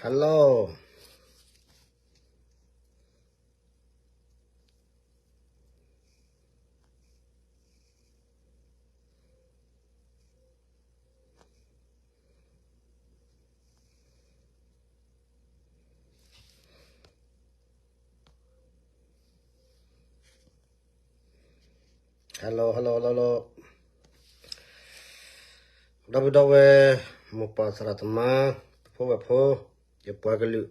Hello. Hello, hello, hello, hello. ဒီပုၢ်ဒီဝဲၢ်, မိၢ်ပၢ်သရၣ်သမါ, ဖိဝဲၢ်ဖိ, ယပှၤကလုာ်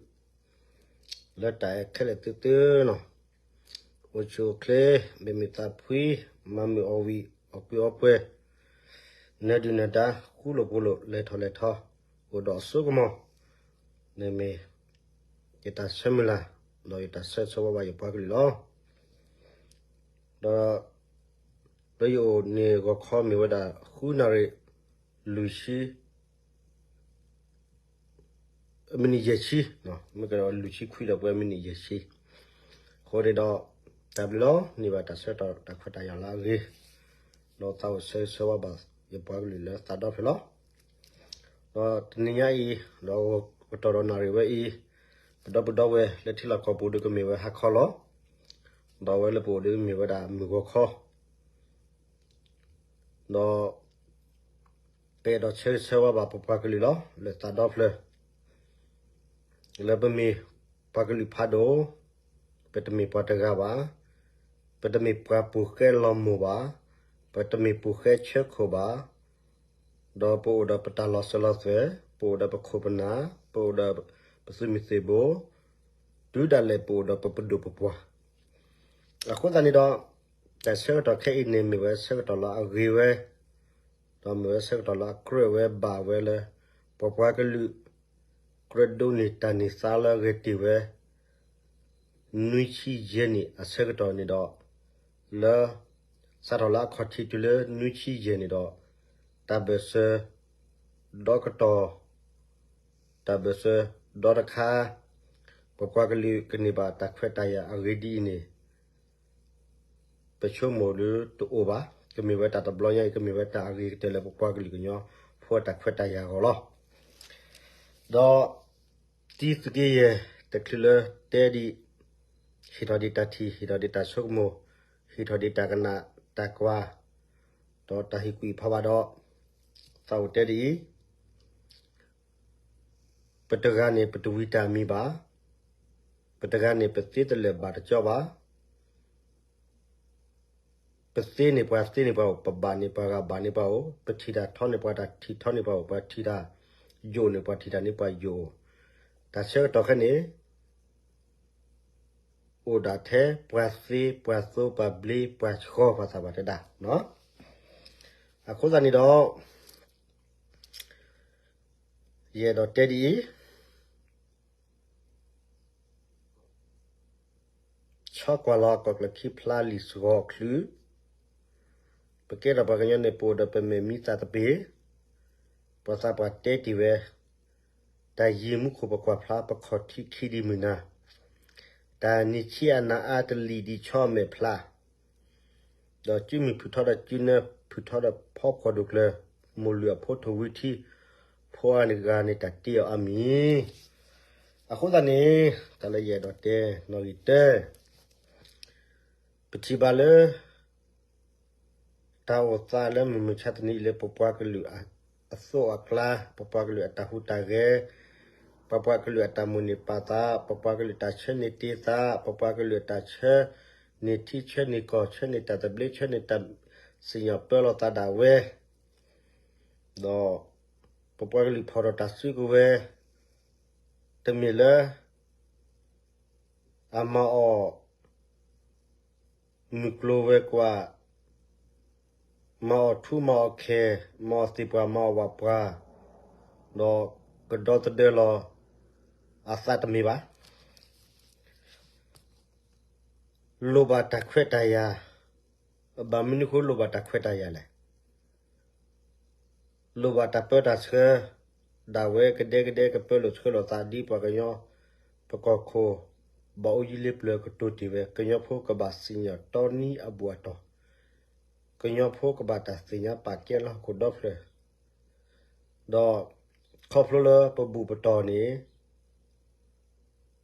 လၢတၢ်အဲၣ်ခဲလၢာ်သုသုနီၤ, အိၣ်ဆူၣ်အိၣ်ချ့, မ့ၢ်မုာ်သးဖှံ, မၤမုာ်အီၣ်ဝံၣ်အီၣ်ကွံအီပှဲၤ, နၢၤဒုၣ်နၢၤဒါ, ဃူလိာ်ဖိးလိာ်, လဲၤထီၣ်လဲၤထီ, အိၣ်ဒီးအစိကမီၤ, န့ၣ်မ့ၢ် ယတၢ်ဆၢမုၢ်လၢ်, ဒီးယတၢ်ဆၢဂ့ၤဆၢဝါဘၣ်ယပှၤကလုာ်လီၤ. ဒီး လၢယအိၣ်န့ၣ်ဂီၤခီမ့ၢ်ဝဲဒၣ် ဃုနၣ်ရံၣ် လွံၢ်ဆံ မံးနံးယဲၢ်ဆံ, မ့ၢ်ကလွံၢ်ဆံခွံဒီးပှဲၤမံးနံးယဲၢ်ဆံ, အဃိန့ၣ်ဒီး တၢ်ဘျုးလီၤ, န့ၢ်ဘၣ်တၢ်ဆၢကတီၢ်တၢ်ခွဲးတၢ်ယာ်လၢအဂ့ၤ, ဒီးသးအိၣ်ဆၢဂ့ၤဆၢဝါဘၣ်ယပှၤကလုာ်လၢသးဒီဖျၢၣ်လီၤ. ဒီးတနံၤညါအံၤ, ဒီးကတီၢ်ဒီးနၣ်ရံၣ်ဝဲအံၤ, ပဒီပုၢ်ဒီဝဲၢ်လၢထံလီၢ်ကီၢ်ပူၤဒီးကမ့ၢ်ဝဲဟါခီလီၤ. ဒီးအဝဲလၢပအိၣ်ဒီးကမ့ၢ်ဝဲဒၣ်မုၢ်ဂီၤခီ ဒီး ပအဲၣ်ဒိးဆၢဂ့ၤဆၢဝါဘၣ်ပပှၤကလုာ်လီၤ လၢသးဒီဖျၢၣ်, လၢပမ့ၢ်ပှၤကလုာ်ဖးဒိၣ်, ပတမ့ၢ်ပှၤတဂၤဘၣ်, ပတမ့ၢ်ပှၤပူၤဃဲလီၤမိၢ်ဘၣ်, ပတမ့ၢ်ပူၤဃဲဆၢခိၣ်ဘၣ်, ဒီးပအိၣ်ဒီးပတၢ်လီၤစၢၤလီၤသွဲၣ်, ပအိၣ်ဒီးပခိၣ်ပနၢ်, ပအိၣ်ဒီးပသုးမုၢ်သံၣ်ဘိ, တုၤဒၣ်လဲာ်ပအိၣ်ဒီးပပဒိၣ်ပပှၢ်. အဃိသတးန့ၣ်ဒီး, တၢ်ဆၢကတီၢ်ခဲအံၤန့ၣ်မ့ၢ်ဝဲဆၢကတီၢ်လၢအဂ့ၤဝဲ, ဒီးမ့ၢ်ဝဲဆၢကတီၢ်လၢအကြၢးဝဲဘၣ်ဝဲလၢ ပပှၤကလုာ် ကြၢးဒိးန့ၢ်တၢ်န့ၢ်သါလၢဂဲၤတ့ၢ်ဝဲ နွံဆံယဲၢ်နံၣ်အဆၢကတီၢ်န့ၣ်ဒီး, လၢ စးထီၣ်လၢအခီၣ်ထံးတုၤလၢနွံဆံယဲၢ်န့ၣ်ဒီး, တၢ်ဘၢၣ်စၢၤ ဒီကတီၢ်, တၢ်ဘၢၣ်စၢၤ ဒီတခါ, ပပှၤကလုာ်ကန့ၢ်ဘၣ်တၢ်ခွဲးတၢ်ယာ်အဂ့ၤဒ်အံၤန့ၣ် ပဆိကမိၣ်လၢတအိၣ်ဘၣ်, ကမ့ၢ်ဝဲတၢ်တဘျီညါအံၤ ကမ့ၢ်ဝဲတၢ်အဂ့ၤကတၢၢ်လၢပပှၤကလုာ်ကညီဖိအတၢ်ခွဲးတၢ်ယာ်အဂီၢ်လီၤ. ဒီး တံသုးက့ယဲၢ်တချုးလၢတဲဒံး, ဟ့ၣ်ထီၣ်ဒံးတၢ်ထံၣ်, ဟ့ၣ်ထီၣ်ဒံးတၢ်ဆိကမိၣ်, ဟ့ၣ်ထီၣ်ဒံးတၢ်ကနၣ်တၢ်ကွၢ်, ဒီးတၢ်ဟ့ၣ်ကွံာ်ဖးဘၣ်ဒီး, သးအိၣ်တဲဒ်အံၤ, ပတဂၤန့ၣ်ပတဝံတၢ်မံၤဘၣ်, ပတဂၤန့ၣ်ပသ့တလၢာ်ဘၣ်တကၠီဘၣ်. ပသ့န့ၢ်ပှၤသ့န့ၢ်ပှၤအိၣ်, ပဘၣ်န့ၢ်ပှၤဂၤဘၣ်န့ၢ်ပှၤအိၣ်, ပထံၣ်တၢ်ထီန့ၢ်ပှၤတၢ်ထံၣ်ထီန့ၢ်ပှၤအိၣ်, ပထံၣ်တၢ်ယိာ်န့ၢ်ပှၤထံၣ်တၢ်န့ၢ်ပှၤယိာ်အိၣ်. တၢ်ဆၢကတီၢ်ခဲန့ၣ် အိၣ်ဒၣ်ထဲပှၤသ့ပှၤသိပှၤဘျ့ပှၤဆှီပှၤသးပှၢ်တဲဒၣ်. အဃိသတးန့ၣ်ဒီး ယအဲၣ်ဒိးတဲဒ်အံၤ, ဆီကွၢ်လီၤအကီၢ်ကျၢၢ်ခံဖျါလံာ်စှီၤအချုး, ပကဲထီၣ်ပှၤကညီန့ၣ် ပအိၣ်ဒီးပမဲာ်မံသးတပ့ၤ, ပှၤသးပှၢ်တဲတ့ၢ်ဝဲ, တၢ်ယံာ်မူခိၣ်ပကွၢ်ဖျါ ပခီၣ်ထံးခံဒံးမုၢ်နၤ, တၢ်နံၤဆံးအနၤအါတလံာ်ဒံးဆီမဲာ်ဖျါ ဒီးကုမုၢ်ဖုထီဒီးကုနၢဖုထီဒီးဖီခိၣ်ဒိၣ်ကျၢၤ, မိၢ်လုၢ်အဖိထိၣ်ဝံထံ, ဖိအါန့ၢ်ဂၤန့ၣ်တၢ်တ့အီၤအါမံၤ. အဃိသတးန့ၣ် တၢ်လၢယအဲၣ်ဒိးတဲနီၣ်ဂံၢ်တၢ, ပထံၣ်ဘၣ်လၢ တၢ်အိၣ်သးလၢမုၢ်မဆါတနံၤအံၤလၢပပှၤကလုာ်အသိးအကျါ, ပပှၤကလုာ်အတၢ်ဟူးတၢ်ဂဲၤ, ပပှၤကလုာ်အတၢ်မိၣ်န့ၢ်ပာ်သး, ပပှၤကလုာ်တၢ်ဆၢန့ၢ်တ့သး, ပပှၤကလုာ်အတၢ်ဆၢန့ၢ်ထံဆၢန့ၢ်ကီၢ်ဆၢန့ၢ်တၢ်သဘျ့ဆၢန့ၢ်တၢ်စံၣ်ညီၣ်ပၢလီၤသးဒၣ်ဝဲ, ဒီး ပပှၤကလုာ်ဖီၣ်ထီၣ်တၢ်စုကဝဲၤ, တမ့ၢ်လၢ အမၤအီၣ် မုၢ်ကျိၤဝဲၤကွာ်, မၤအီၣ်ထူမၤအီၣ်ခဲ, မၤအီၣ်သ့ၣ်ပှၢ်မၤအီၣ်ဝၣ်ပှၢ်, ဒီးကဒီသဒၢလီၤအသးတမ့ၢ်ဘၣ်. လိၣ်ဘၣ်တၢ်ခွဲးတၢ်ယာ်, ဘၣ်မနုၤဃိလိၣ်ဘၣ်တၢ်ခွဲးတၢ်ယာ်လဲၣ်. လိၣ်ဘၣ်တၢ်ပၢတၢ်ဆှၢဒၣ်ဝဲကဒဲကဒဲ ကပၢလိာ်ဆှၢလိာ်သးဒ်ပှၤကညီ ပကီၢ်ခိၣ် ဘၣ်အိၣ်ယံၤလ့ပျၢၤကတိၤတ့ၢ်ဝဲ ကညီဖိကဘၣ်စံၣ်ညီၣ်တီနံအဘူၣ်အတီၢ်, ကညီဖိကဘၣ်တၢ်သ့ၣ်ညါပာ်ကဲလၢဟီၣ်ခိၣ်ဒီဖျၢၣ်, ဒီးခီဖျိလၢပဘူၣ်ပတီၢ်န့ၣ်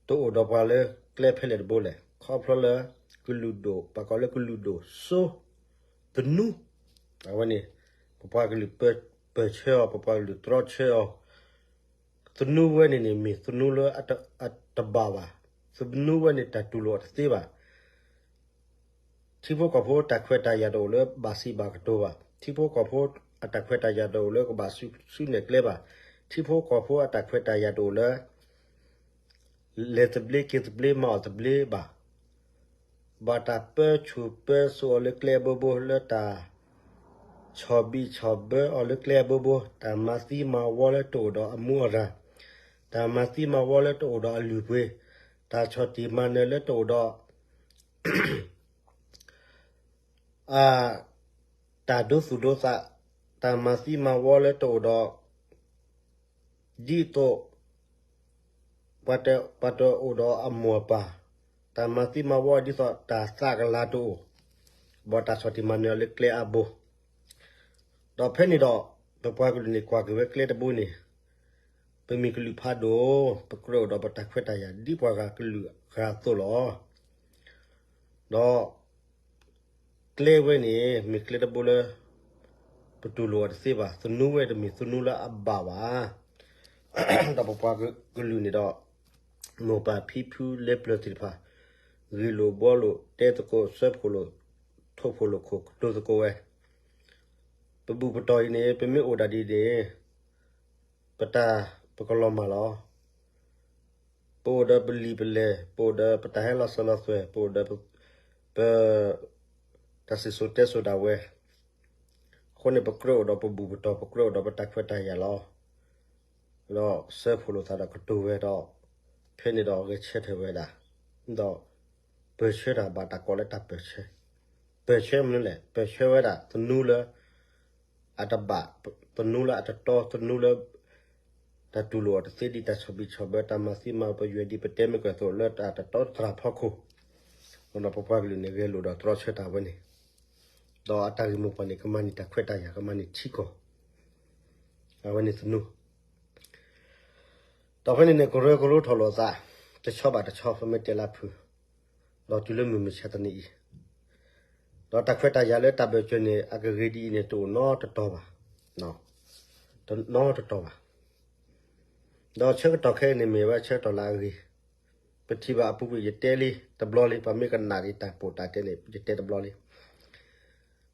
တအိၣ်ဒီးပှၤလၢကျဲဖဲလဲၣ်တဘိလဲၣ်. ခီဖျိလၢ ကလုာ်ဒိၣ် ပှၤကိးလၢကလုာ်ဒိၣ်စိ သနူ အဝဲန့ၣ် ပပှၤကလုာ်ပၢ ပၢၢ်ဆၢအီၤ ပပှၤကလုာ်တြီဆၢအီၤ သနူဝဲန့ၣ်န့ၣ် မ့ၢ်သနူလၢအတ အတဘၣ်ဘၣ်. သနူဝဲန့ၣ် တၢ်တူၢ်လိာ်အီၤတသ့ဘၣ်. ထံဖိကီၢ်ဖိတၢ်ခွဲးတၢ်ယာ်တအိၣ်လၢဘၣ်စံးဘၣ်ကတိၤဘၣ်. ထံဖိကီၢ်ဖိအတၢ်ခွဲးတၢ်ယာ်တအိၣ်လၢကဘၣ်ဆူ ဆူနဲၣ်ကျဲဘၣ်. ထံဖိကီၢ်ဖိအတၢ်ခွဲးတၢ်ယာ်တအိၣ်လၢ လဲၤသဘျ့က့ၤသဘျ့မၤအီၣ်သဘျ့ဘၣ်. ဘၣ်တၢ်ပၢဆူၣ်ပၢစိးအီၤလၢကျဲအဘိဘိ လၢတၢ် ဆီၣ်ဘံၣ်ဆီၣ်ဘၢအီၤလၢကျဲအဘိဘိ, တၢ်မၤသံမၤဝီလၢတအိၣ်ဒီးအမူအရၣ်, တၢ်မၤသံမၤဝီလၢတအိၣ်ဒီးအလုၢ်အပှ့ၤ, တၢ်ဆီၣ်တံၢ်မၤနၢၤလၢတအိၣ်ဒီး အ တၢ်ဒိသူၣ်ဒိသး, တၢ်မၤသံမၤဝီလၢတအိၣ်ဒီး ဒ်သိး ပှၤတ ပှၤတအိၣ်ဒီးအမိၢ်အပၢ်, တၢ်မၤသံမၤဝီဒ်သိးတၢ်သးကလၤတအိၣ်, ဘၣ်တၢ်ဆီၣ်တံၢ်မၤနၢၤအီၤလၢကျဲအါဘိ. ဒီးဖဲန့ၣ်ဒီး ပပှၤကလုာ်န့ၣ်ကွၢ်က့ၤဝဲကျဲတဘိန့ၣ်, ပမ့ၢ်ကလုာ်ဖးဒိၣ်, ပကြၢးအိၣ်ဒီးပတၢ်ခွဲးတၢ်ယာ် ဒ်ပှၤဂၤကလုာ်ဂၤအသိးလီၤ. ဒီး ကျဲဝဲန့ၣ် မ့ၢ်ကျဲတဘိလၢ ပတူၢ်လိာ်အီၤတသ့ဘၣ်. သနူဝဲတမ့ၢ်သနူလၢအဘၣ်ဘၣ်. ဒီးပပှၤကလုာ်န့ၣ်ဒီး မိၢ်ပၢ်ဖံဖုလၢပျၢၤသ့ၣ်တဖၣ် ဂ့ၢ်လိာ်ဘှီလိာ် တဲသကိး စၢဖှိၣ်လိာ် ထိၣ်ဖှိၣ်လိာ်ခိၣ်ကတိၤသကိးဝဲ, ပဘူၣ်ပတီၢ်အံၤန့ၣ် ပမ့ၢ်အိၣ်ဒၣ်ဒ်န့ၣ် ပတၢ် ပကလီၤမၢ်လီၤ. ပအိၣ်ဒီးပလံာ်ပလဲၢ်, ပအိၣ်ဒီးပတၢ်ဟဲလီၤစၢၤလီၤသွဲၣ်, ပအိၣ်ဒီး ပ တၢ်စံၣ်စိၤတဲစိၤဒၣ်ဝဲ. အဃိန့ၣ် ပကြၢးအိၣ်ဒီးပဘူၣ်ပတီၢ်, ပကြၢးအိၣ်ဒီးပတၢ်ခွဲးတၢ်ယာ်လီၤ. ဒီးစၢဖှိၣ်လိာ်သးဒီးကတိၤဝဲဒီး ဖဲန့ၣ်ဒီးဂဲၤဆၢထၢၣ်ဝဲဒၣ်, ဒီးပၢၢ်ဆၢတၢ်ဘၣ်တၢ်ကိးလၢတၢ်ပၢၢ်ဆၢ, ပၢၢ်ဆၢမနုၤလဲၣ်, ပၢၢ်ဆၢဝဲဒၣ်သနူလၢ အတဘၣ်, သနူလၢအတတီ, သနူလၢ တၢ်တူၢ်လိာ်အီၤတသ့ ဒ်တၢ်ဆီၣ်ဘံၣ်ဆီၣ်ဘၢ တၢ်မၤသံမၤပယွဲ ဒ်ပတဲမ့ၢ်ကၢၢ်သိးလၢတၢ်တတီတတြၢ်ဖီခိၣ်, ဒီးပပှၤကလုာ်န့ၣ် ဂဲၤလိာ်ဒီးတြီဆၢတၢ်ဝဲန့ၣ်, ဒီးအတၢ်ဂ့ၢ်မိၢ်ပှၢ်န့ၣ် ကမၤန့ၢ်တၢ်ခွဲးတၢ်ယာ် ကမၤန့ၢ်ထံကီၢ်, အဝဲန့ၣ်သနူ ဒီးဖဲန့ၣ်န့ၣ် ကရၢကရိထီၣ်လိာ်သး, တဆီဘၣ်တဆီ ပမ့ၢ်တဲလၢဖုး, ဒီးတုၤလၢမုၢ်မဆါတနံၤအံၤ, ဒီးတၢ်ခွဲးတၢ်ယာ်လၢတၢ်ဘၢၣ်စၢၤန့ၣ် အကဂ့ၤဒ်အံၤန့ၣ် တအိၣ်နီတတီၤဘၣ်, တနီတတီၤဘၣ်. ဒီးဆၢကတီၢ်ခဲအံၤန့ၣ် မ့ၢ်ဝဲဆၢကတီၢ်လၢအဂ့ၤ, ပထံၣ်ဘၣ်အပူၤကွံာ် ယတဲလံတဘျီလံ, ပမ့ၢ်ကနၣ်ဒံးတၢ်ပိာ်တၢ်တဲန့ၣ် ယတဲတဘျီလံ.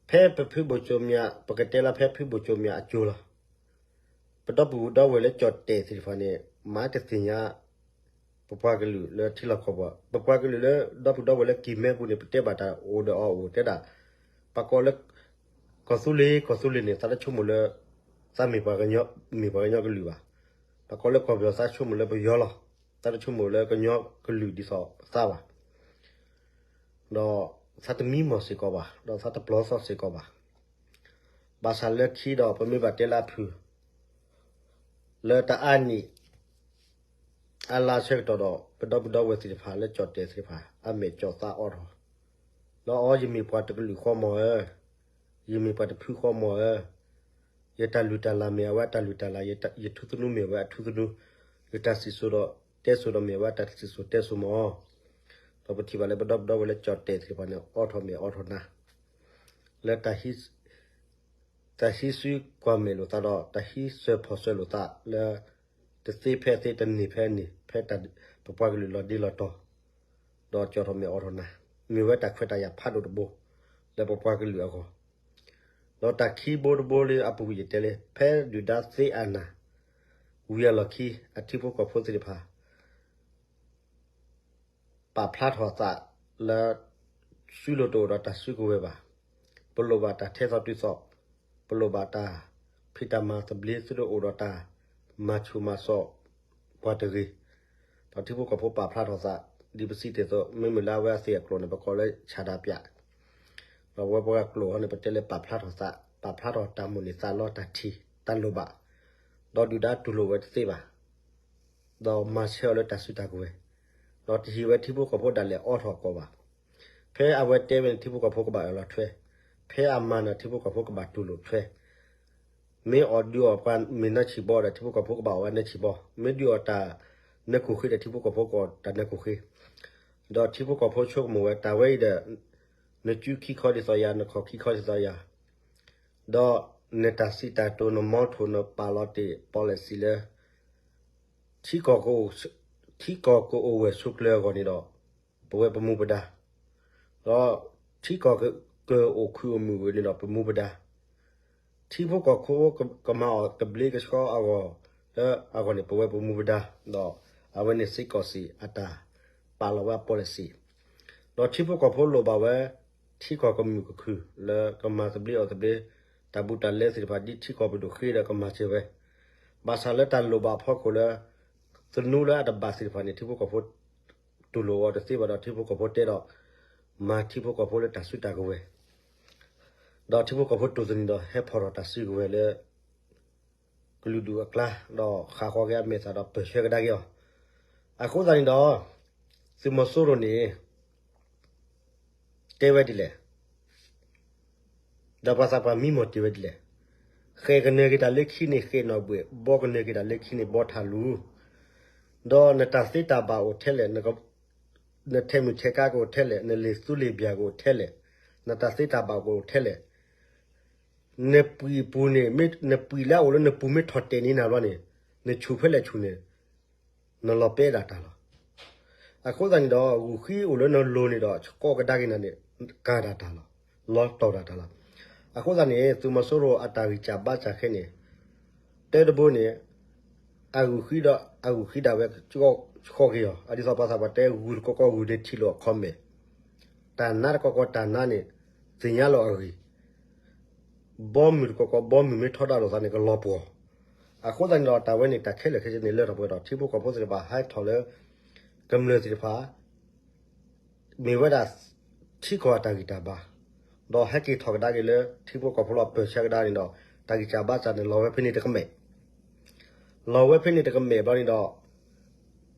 ဖဲပဖုဘိၣ်ကၠိမၠး, ပကတဲလၢဖဲဖုဘိၣ်ကၠိမၠးအကၠိလီၤ. ပဒီပုၢ်ဒီဝဲၢ်လၢကၠီၣ်တဲာ်သ့ၣ်တဖၣ်န့ၣ် မၤတသ့ၣ်ညါ ပပှၤကလုာ်လၢထံလီၢ်ကီၢ်ပူၤ, ပပှၤကလုာ်လၢဒီပုၢ်ဒီဝဲၢ်လၢကံၢ်မဲပူၤန့ၣ် ပတဲဘၣ်တၢ်အိၣ်ဒီးအီၤအိၣ်တဲဒၣ်, ပကိးလၢ ကီၢ်သူလ့ၤ ကီၢ်သူလ့ၤန့ၣ် သးတဆိကမိၣ်လၢ သးမ့ၢ်ပှၤကညီ မ့ၢ်ပှၤကညီကလုာ်ဘၣ်. ပကိးလၢကီၢ်ပယီၤ သးဆိကမိၣ်လၢပယီၤလီၤ. သးတဆိကမိၣ်လၢကညီကလုာ်ဒ်သိးသးဘၣ်. ဒီးသးတမံမီၢ်စ့ၢ်ကီးဘၣ်, ဒီးသးတပျီသီစ့ၢ်ကီးဘၣ်. ဘၣ်ဆၣ်လၢခံဒီး ပမ့ၢ်ဘၣ်တဲလၢအဖုၣ် လၢတအါနံၣ် အလါဆၢကတီၢ်ဒီး ပဒီပုၢ်ဒီဝဲၢ်သ့ၣ်တဖၣ်လၢကၠီၣ်တဲာ်သ့ၣ်တဖၣ် အမဲာ်ကၠီၣ်သးအိးထီၣ်, ဒီးအီ ယမ့ၢ်ပှၤတကလုာ်ဃီမီၤဧၢ, ယမ့ၢ်ပှၤတဖုဃီမီၤဧၢ, ယတၢ်လုၢ်တၢ်လၢ်မ့ၢ်အဝဲအတၢ်လုၢ်တၢ်လၢ်, ယထူသနူမ့ၢ်ဝဲအထူသနူ, ယတၢ်စံၣ်စိၤဒီးတဲစိၤဒီးမ့ၢ်ဝဲအတၢ်စံၣ်စိၤတဲစိၤမီၤ. ဒီးပထံၣ်ဘၣ်လၢပဒီပုၢ်ဒီဝဲၢ်လၢကၠီၣ်တဲာ်သ့ၣ်တဖၣ်န့ၣ် အိးထီၣ်မ့ၢ်အိးထီၣ်နါ လၢ တၢ်ဟံးစုကွၢ်မဲာ်လိာ်သးဒီး တၢ်ဟံးစၢၤဖီၣ်စၢၤလိာ်သးလၢ တသ့ဖဲအသ့ တန့ၢ်ဖဲအန့ၣ် ဖဲပပှၤကလုာ်လီၤဒ့လီၤတီၤ, ဒီးကၠီၣ်ထီၣ်မဲာ်အိးထီၣ်နါ, မ့ၢ်ဝဲတၢ်ခွဲးတၢ်ယာ်ဖးဒိၣ်တဘိ လၢပပှၤကလုာ်အဂီၢ်. ဒီးတၢ်ခံဘိတဘိလၢအပူၤကွံာ်ယတဲလၢ ဖဲဒုၣ်ဒါသ့အနၢ် ဝံၤအလီၢ်ခံ အထံဖိကီၢ်ဖိသ့ၣ်တဖၣ် ပာ်ဖျါထီၣ်အသးလၢ စုလိၤတအိၣ်ဒီးတၢ်စုကဝဲၤဘၣ်. ပလိၣ်ဘၣ်တၢ်ထဲသိးတုၤသိး, ပလိၣ်ဘၣ်တၢ်ဖံးတၢ်မၤသဘျ့ သုတအိၣ်ဒီးတၢ်မၤဆူၣ်မၤစိးပှၤတဂ့ၤ. ဒီးထံဖိကီၢ်ဖိပာ်ဖျါထီၣ်သး ဒ်ပစံးတ့ၢ်အသိး မ့မ့ၢ်လၢအဝဲအသ့ၣ်အကျိာ်န့ၣ် ပကိးလၢဆၣ်ဒၣ်ပၠး, ဒီးပဝဲပှၤကျိာ်ဟီန့ၣ် ပတဲလၢပာ်ဖျါထီၣ်သး, ပာ်ဖျါထီၣ်တၢ်မိၣ်န့ၢ်သးလီတၢ်ထံၣ် တၢ်လိၣ်ဘၣ်, ဒီးဒုၣ်ဒါတူၢ်လိာ်ဝဲတသ့ဘၣ်. ဒီးမၤဆၢအီၤလၢတၢ်စုတၢ်ကဝဲၤ, ဒီးတဟ့ၣ်ဝဲထံဖိကီၢ်ဖိဒၣ်လဲာ်အိးထီၣ်ကီးဘၣ်. ဖဲအဝဲတဲဝဲန့ၣ် ထံဖိကီၢ်ဖိကဘၣ်အၢၣ်လီၤထွဲ, ဖဲအမၤန့ၣ် ထံဖိကီၢ်ဖိကဘၣ်တူၢ်လိာ်ထွဲ. မ့ၢ်အီၣ်ဒုးအီၣ်ပှၤမ့ၤနီၢ်ဆံးဘီဒီး ထံဖိကီၢ်ဖိကဘၣ်အီၣ်ဝဲနီၢ်ဆံးဘီ, မ့ၢ်ဒုးအီၣ်တၢ် နၢ်ကူၣ်ဃ့ဒီးထံဖိကီၢ်ဖိကီးတၢ်နၢ်ကူၣ်ဃ့, ဒီးထံဖိကီၢ်ဖိဆိကမိၣ်ဝဲတၢ်ဝဲအံၤဒီး နကုခံခီဒ်သိးယၤ နခီၣ်ခံခီဒ်သိးယၤ, ဒီးနတၢ်စံးတၢ်ကတိၤ န motto နပာ်လီၤတ့ၢ် policy လၢ ထံကီၢ်ကအိၣ်ဝဲဆိးကျၢၤအဂီၢ်န့ၣ်ဒီး ပဝဲပမူပဒါ, ဒီးထံကီၢ်ကအိၣ်ခုၣ်အိၣ်မုာ်ဝဲန့ၣ်ဒီး ပမူပဒါ, ထံဖိကီၢ်ဖိကမၤအီၤကဘျ့ကဆှီအဂီၢ် လၢအဂီၢ်န့ၣ် ပဝဲပမူပဒါ, ဒီးအဝဲန့ၣ်စ့ၢ်ကီးစ့ၢ်အတၢ်ပာ်လီၤဝဲအ policy ဒီးထံဖိကီၢ်ဖိလိၣ်ဘၣ်ဝဲ ထံကီၢ်ကမုာ်ကခုၣ် လၢကမၤသဘျ့အီၣ်သဘျ့ တၢ်ဘူးတၢ်လဲသ့ၣ်တဖၣ် ဒ်ထံကီၢ်ပဒိၣ်ဃ့ဒီးကမၤစၢၤဝဲ, ဘၣ်ဆၣ်လၢတၢ်လိၣ်ဘၣ်အဖီခိၣ်လၢ သနူလၢအတဘၣ်သ့ၣ်တဖၣ်န့ၣ် ထံဖိကီၢ်ဖိတူၢ်လိာ်အီၤတသ့ဘၣ်ဒီး ထံဖိကီၢ်ဖိတဲဒီး မၤထံဖိကီၢ်ဖိလၢတၢ်စုတၢ်ကဝဲၤ, ဒီးထံဖိကီၢ်ဖိတူၢ်သနံးဒီး ဟဲဖီၣ်ထီၣ်တၢ်စုကဝဲၤလၢ ကလုာ်ဒူၣ်အကျါ, ဒီးဃၣ်ဃီက့ၤအမဲာ်သၣ်ဒီးပၢၢ်ဆၢကဒါက့ၤအီၤ, အဃိသတးန့ၣ်ဒီး သုးမီၤစိရိၤန့ၣ် တဲဝဲဒ်လဲၣ်, ဒီးပှၤသးပှၢ်မံမီၢ်တ့ၢ်ဝဲဒ်လဲၣ်, ဃဲၣ်ကနၢၤက့ၤတၢ်လၢခံန့ၣ် ဃဲၣ်နီၣ်ဘှဲၣ်, ဘီကနၢၤက့ၤတၢ်လၢခံန့ၣ် ဘီထးလူၤ, ဒီးနတၢ်သ့တၢ်ဘၣ်အိၣ်ထဲလဲၣ်, နထဲးမုၢ်ထဲးကါကအိၣ်ထဲလဲၣ်, နလ့ၤသူလ့ၤဘျၢ်ကအိၣ်ထဲလဲၣ်, နတၢ်သ့တၢ်ဘၣ်ကအိၣ်ထဲလဲၣ်, နပှံၤအပူၤန့ၣ် နပှံၤလၢအအိၣ်လၢနပူၤမ့ၢ်ထီၣ်တဲာ်န့ၢ်နၤဘျီန့ၣ်, နဆူၣ်ဖဲလဲၣ်ဆူၣ်န့ၣ် နလီၤပဲဒၣ်တၢ်လီၤ. အဃိသတးန့ၣ်ဒီး ဂုာ်ဃံအိၣ်လၢနလိၤန့ၣ်ဒီး ဆှီကဒါက့ၤနၤန့ၣ် ကၤဒၣ်တၢ်လီၤ, လီၤတီၢ်ဒၣ်တၢ်လီၤ. အဃိသတးန့ၣ် သုးမီၤစိရိၤအတၢ်ဂံၢ်စၢ်ဘါစၢ်ခဲအံၤန့ၣ် တၢ်တဘိန့ၣ် အဂုာ်ဃံဒီး အဂုာ်ဃံဒၣ်ဝဲ ဆှီက့ၤအီၤ, အဒ်သိးပှၤသးပှၢ်တဲ ဂုၢ်တကီကီၢ်ဂုၢ်န့ၣ်ထံၣ်လိာ်အခီမဲာ်, တၢ်နါတကီကီၢ်တၢ်နါန့ၣ် သ့ၣ်ညါလီၤအဂ့ၢ် ဘီမုၢ်တကီကီၢ် ဘီမုၢ်မ့ၢ်ထီဒါလိာ်သးန့ၣ် ကလီၤပှီၢ်. အဃိသတးန့ၣ်ဒီး တၢ်ဝဲန့ၣ် တၢ်ခဲလၢာ်ခဲဆ့န့ၣ် လၢထီၣ်ပှဲၤဒီး ထံဖိကီၢ်ဖိသ့ၣ်တဖၣ် ဟဲထီၣ်လၢ ကမျၢၢ်သ့ၣ်တဖၣ် မ့ၢ်ဝဲဒၣ် ထံကီၢ်အတၢ်ဂံၢ်တၢ်ဘါ, ဒီးဟဲက့ၤထီၣ်ကဒါက့ၤလၢ ထံဖိကီၢ်ဖိလီၤပၢၢ်ဆၢကဒါန့ၣ်ဒီး တၢ်ဂံၢ်စၢ်ဘါစၢ်န့ၣ် လီၤဝဲဖဲန့ၣ်တကမဲာ် လီၤဝဲဖဲန့ၣ်တကမဲာ်ဘျီန့ၣ်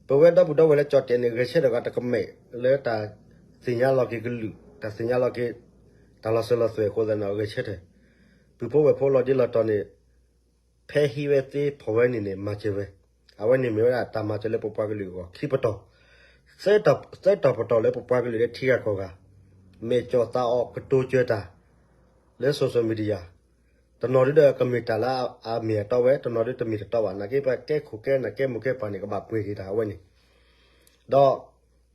ဒီး ပဝဲဒီပုၢ်ဒီဝဲၢ်လၢကၠီၣ်တဲာ်န့ၣ် ဂဲၤဆၢထၢၣ်ဂၤတကမဲာ် လၢတၢ်သ့ၣ်ညါလီၤက့ၤကလုာ် တၢ်သ့ၣ်ညါလီၤက့ၤ တၢ်လီၤစၢၤလီၤသွဲၣ်အဃိသတးန့ၣ် ဂဲၤဆၢထၢၣ်, ပုၢ်ဖိဝဲၢ်ဖိလီၤဒ့လီၤတီၤန့ၣ် ဖဲဟံးဝဲသ့ဖီၣ်ဝဲန့ၣ်န့ၣ် မၤစၢၤဝဲ, အဝဲန့ၣ်မ့ၢ်ဝဲဒၣ်တၢ်မၤစၢၤလၢပပှၤကလုာ်အဂီၢ် ခံပတီၢ်, သၢတီၢ်ပတီၢ်လၢပပှၤကလုာ်လၢထံဂၤကီၢ်ဂၤ, မဲာ်ကၠီၣ်သးအီၤကတိၤစၢၤတၢ် လၢ social media တနီၤဒုဒီးကမ့ၢ်တၢ်လၢအမ့ၢ်အတီဝဲ တနီၤဒုတမ့ၢ်တတီဘၣ် နာ်က့ပှၤကဲခိၣ်ကဲနၢ်ကဲမိၢ်ကဲပၢ်န့ၣ် ကဘၣ်ပှ့ၤက့ၤတၢ်အဝဲန့ၣ်, ဒီး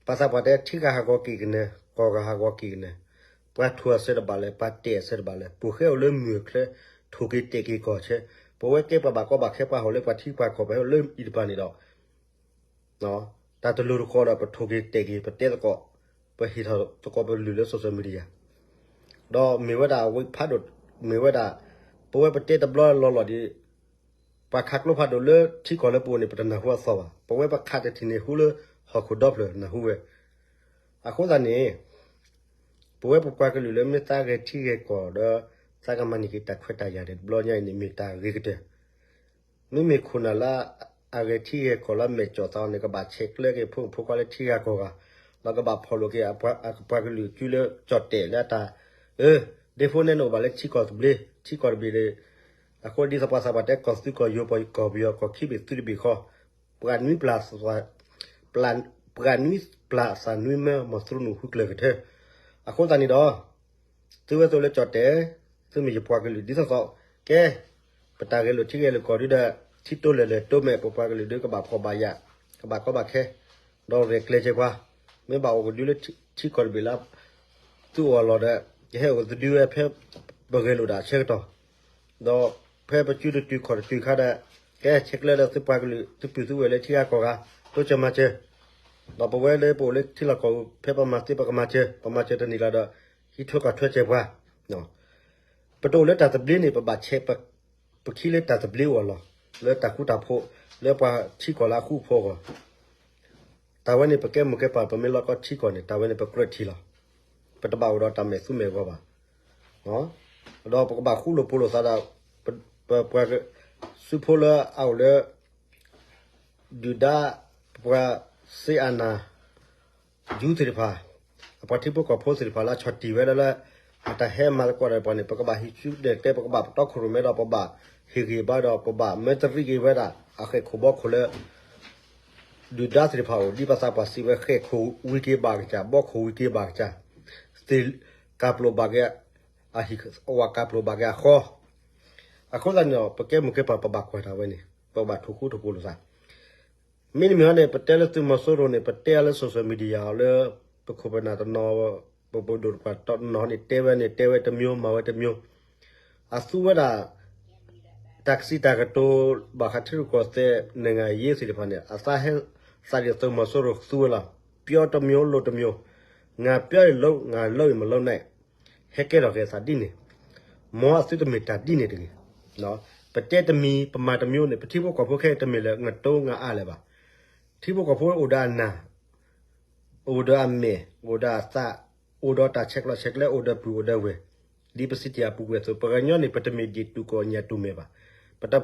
ပှၤသးပှၢ်တဲထံဂၤဟးဂီၤက့ၤကနၢၤ ကီၢ်ဂၤဟးဂီၤက့ၤကနၢၤ, ပှၤထိၣ်အဆၢတဘၣ်လၢၤ ပှၤတဲာ်အဆၢတဘၣ်လၢၤ ပှၤဃဲအိၣ်လၢမုၢ်အချၢ ထိၣ်က့ၤတဲာ်က့ၤကီၢ်ဆၢ, ပဝဲကဲပှၤဘၣ်ကီဘၣ်ခဲပှၤဟီၣ်လၢပှၤထံပှၤကီၢ်ပှၤဟဲအိၣ်လၢအံၤတပၤန့ၣ်ဒီး တၢ်တလိၤတဃီဒီး ပထိၣ်က့ၤတဲာ်က့ၤ ပတဲသကိး ပဟ့ၣ်ထီၣ်သကိးပလုၢ်လၢ social media ဒီးမ့ၢ်ဝဲဒၣ်အဝဲဖးဒိၣ် မ့ၢ်ဝဲဒၣ် ပဝဲပတဲတဘျီလီၤလီၤဒ် ပှၤခးကျိဖးဒိၣ်လၢထံကီၢ်လၢပအိၣ်န့ၣ် ပတနၢ်ဟူအသီၣ်ဘၣ်. ပဝဲပခးတထံၣ်န့ၣ်ဟူလၢဟီၣ်ခိၣ်ဒီဖျၢၣ်နၢ်ဟူဝဲ. အဃိသတးန့ၣ် ပဝဲပပှၤကလုာ်လၢမ့ၢ်သးဂဲၤထံဂဲၤကီၢ်ဒီး သးကမၤန့ၢ်က့ၤတၢ်ခွဲးတၢ်ယာ်န့ၣ် တဘျီညါအံၤန့ၣ် မ့ၢ်တၢ်ဂ့ၤကတၢၢ် မ့မ့ၢ်ခိၣ်နၢ်လၢအဂဲၤထံဂဲၤကီၢ်လၢအမဲာ်ကၠီၣ်သးအီၤန့ၣ် ကဘၣ်ဆဲးကျၢက့ၤဖိမုၣ်ဖိခွါလၢထံဂၤကီၢ်ဂၤ, ဒီးကဘၣ်ဖီၣ်လိာ်က့ၤအပှၤကလုာ်အစုလၢကၠီၣ်တဲာ်လၢအတၢ်, အၢ, ဒ့ဖိနဲန့ၣ်အိၣ်ဘၣ်လၢထံကီၢ်သဘျ့, ထံကီၢ်တဘ့ၣ်န့ၣ်, အဃိဒ်သိးပှၤသးပှၢ်တဲ ကီၢ်သူကီၢ်ယိၤ ကီၢ်ပယီၤ ကီၢ်ခံဘ့ၣ်သုတဘ့ၣ်ဃီ, ပှၤနွံပျၢ် ပှၤနွံပျၢ်သးနွံမၢ မီၤသရူနူၢ်ဃုကျၢၤကထၢ. အဃိသတးန့ၣ်ဒီး သုဝဲသိးလၢကၠီၣ်တဲာ်, သုမ့ၢ်ယပှၤကလုာ်ဒ်သိးသိး, ကဲ, ပတၢ်ဂဲၤလိာ်ထံဂဲၤလိာ်ကီၢ်ဒုဒီး ထံတိလဲၤလဲၤတိမဲာ် ပပှၤကလုာ်ဒု ကဘၣ်ဖှီၣ်ဘၣ်ယာ်, ကဘၣ်ကီဘၣ်ခဲ, ဒီးရဲၣ်ကျဲၤကဲပှၤ, မ့ၢ်ဘၣ်အိၣ်ကဒုလၢထံကီၢ်တဘ့ၣ်လၢ သုအိၣ်အလီၢ်ဒီး ယဟဲအိၣ်ကဒုဝဲဖဲပဂဲၤလိာ်ဒၣ်အဆၢကတီၢ်, ဒီးဖဲပစုတတုၤခီၣ်တတုၤခါဒီး ကဲဆဲးကျၢဒီးသုပှၤကလုာ် သုပုၢ်သုဝဲၢ်လၢထံဂၤကီၢ်ဂၤ တိစၢၤမၤစၢၤ, ဒီးပဝဲလၢပအိၣ်လၢထံလီၢ်ကီၢ်ပူၤ ဖဲပမၤသ့ပကမၤစၢၤ, ပမၤစၢၤတန့ၢ်လၢၤဒီး ဟံးထွဲကွၢ်ထွဲကဲပှၤ, ပတအိၣ်လၢတၢ်သဘျ့န့ၣ် ပဘၣ်ဆဲး ပခံလၢတၢ်သဘျ့အိၣ်အလီၢ်, လၢတၢ်ဃူတၢ်ဖိး, လၢပှၤထံကီၢ်လၢအဃူအဖိးအဂီၢ်, တၢ်ဝဲန့ၣ် ပကဲမိၢ်ကဲပၢ် ပမ့ၢ်လီၤကီထံကီၢ်န့ၣ် တၢ်ဝဲန့ၣ် ပကြၢးထံၣ်လီၤ. ပတဘၣ်အိၣ်ဒီးတၢ်မဲာ်သူမဲာ်ဂီၤဘၣ်. ဒီးပကဘၣ်ဃူလိာ်ဖိးလိာ်သးဒီး ပပှၤစုဖိလၢအအိၣ်လၢ ဒုၣ်ဒါ ပှၤစ့အနၢ် ယူသ့ၣ်တဖၣ်, အပှၤထံဖိကီၢ်ဖိသ့ၣ်တဖၣ်လၢဆီၣ်တံၢ်ဝဲဒၣ်လၢ အတၢ်ဟဲမၤသကိးဒီးပှၤန့ၣ် ပကဘၣ်ဟံးစုနဲၣ်ကျဲ ပကဘၣ်ပတီၢ်ခိၣ်ရိၣ်မဲဒီး ပဘၣ်ဟ့ၣ်ဂံၢ်ဘါဒီး ပဘၣ်မၢတရံးက့ၤဝဲဒၣ် အဃဲၣ်ခိၣ်ဘီခိၣ်လၢ ဒုၣ်ဒါသ့ၣ်တဖၣ်အိၣ် ဒ်ပသးပှၢ်စံးဝဲ ဃဲၣ်ခိၣ်ဝံၤက့ၤဘၣ်ကစၢ်, ဘီခိၣ်ဝံၤက့ၤဘၣ်ကစၢ်, သ့ၣ်ကးပျိာ်ဘၣ်က့ၤ အဟံၣ်ဝးကးပျိာ်ဘၣ်က့ၤအဃီ, အဃိသတးန့ၣ်ဒီး ပကဲမိၢ်ကဲပၢ် ပဘၣ်ကွၢ်တၢ်ဝဲန့ၣ် ပဘၣ်ထိၣ်ဃူထိၣ်ဖိးလိာ်သး မ့တမ့ၢ်ဟီန့ၣ် ပတဲလၢသုးမီၤစိရိၤန့ၣ် ပတဲအီၤလၢ social media လၢ ပခိၣ်ပနၢ်တနီၤ, ပပဒိၣ်တပှၢ်တနီၤန့ၣ် တဲဝဲန့ၣ် တဲဝဲတမျိုး မၤဝဲတမျိုး, အသူဝဲဒၣ် တၢ်ကစံးတၢ်ကတိၤ ဘၣ်ဃးထံရူၢ်ကီၢ်သဲး နိုင်ငံရေးသ့ၣ်တဖၣ်န့ၣ် အသးဟဲသးဒ်သုးမီၤစိရိၤသူဝဲလီၤ, ပြောတမျိုး လုပ်တမျိုး, ငါပြောရင်လုပ် ငါလုပ်ရင်မလုပ်နဲ့, ဟဲကဲထီၣ်က့ၤအသးဒ်န့ၣ်, မ်အသုတမ့ၢ်တၢ်ဒ်န့ၣ်တဂ့ၤ. ပတဲတမံၤ ပမၤတမျိုးန့ၣ် ပထံဖိကီၢ်ဖိခဲအံၤ တမ့ၢ်လၢ ငတိငအါ လၢၤဘၣ်. ထံဖိကီၢ်ဖိအိၣ်ဒီးအနၢ်, အိၣ်ဒီးအမဲာ်, အိၣ်ဒီးအသး, အိၣ်ဒီးတၢ်ဆဲးကျိးဆဲးကျၢ အိၣ်ဒီးပုၢ်အိၣ်ဒီးဝဲၢ်, ဒ်ပစံးတ့ၢ်အပူၤကွံာ်အသိး ပှၤကညီန့ၣ် ပတမ့ၢ်ဒ်တူၢ်ကိၢ်ညၣ်တူၢ်မဲာ်ဘၣ်. ပတ,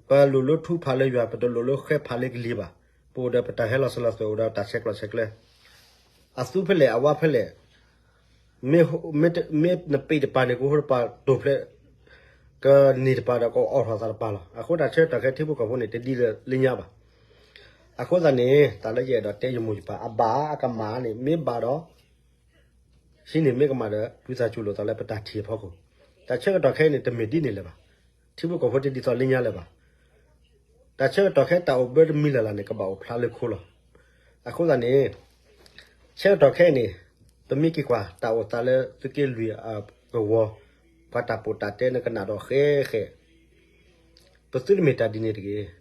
ပလိၣ်လၢထူဖးလၢယွၤ, ပတလိၣ်လၢဃဲဖးလၢကလံၤဘၣ်. ပအိၣ်ဒီးပတၢ်ဟဲလီၤစၢၤလီၤသွဲၣ် အိၣ်ဒီးတၢ်ဆဲးကျိးဆဲးကျၢ အသူဖဲလဲၣ် အဝါဖဲလဲၣ်, မ့ၢ်, မ့ၢ်နပ့းတပၤန့ၣ် ကဟိတပၤတိာ်ဖျဲး, ကန့ၢ်တပၤဒီး ကအိးထီၣ်သးတပၤလီၤ. အဃိတၢ်ဆၢကတီၢ်ခဲအံၤ ထံဖိကီၢ်ဖိန့ၣ် တဒ်လၢညါဘၣ်. အဃိသတးန့ၣ် တၢ်လၢယအဲၣ်ဒိးတဲယမိၢ်ယပၢ် အဘၣ်အကမၣ်န့ၣ် မ့ၢ်ဘၣ်ဒီး ဟံးန့ၢ်မ့ၢ်ကမၣ်ဒီး ကွံသးစူၤလိာ်သးလၢပတၢ်ထံၣ်အဖီခိၣ်, တၢ်ဆၢကတီၢ်ခဲအံၤန့ၣ် တမ့ၢ်ဒ်န့ၣ်လၢၤဘၣ်. ထံဖိကီၢ်ဖိတဒ်သိးလၢညါလၢၤဘၣ်. တၢ်ဆၢကတီၢ်ခဲအံၤ တၢ်အိၣ်ဘၢတမံၤလၢ်လၢ်န့ၣ် ကဘၣ်အိၣ်ဖျါလၢခိလီၤ. အဃိသတးန့ၣ် ဆၢကတီၢ်ခဲအံၤန့ၣ် ပမ့ၢ်က့ၤကွၢ်တၢ်အိၣ်သးလၢသုးက့လွံၢ်အကဝီၤ, ပှၤတၢ်ပိာ်တၢ်တဲနကနၣ်ဒီးဃဲဃဲ, ပသုတမ့ၢ်တၢ်ဒ်န့ၣ်တဂ့ၤ.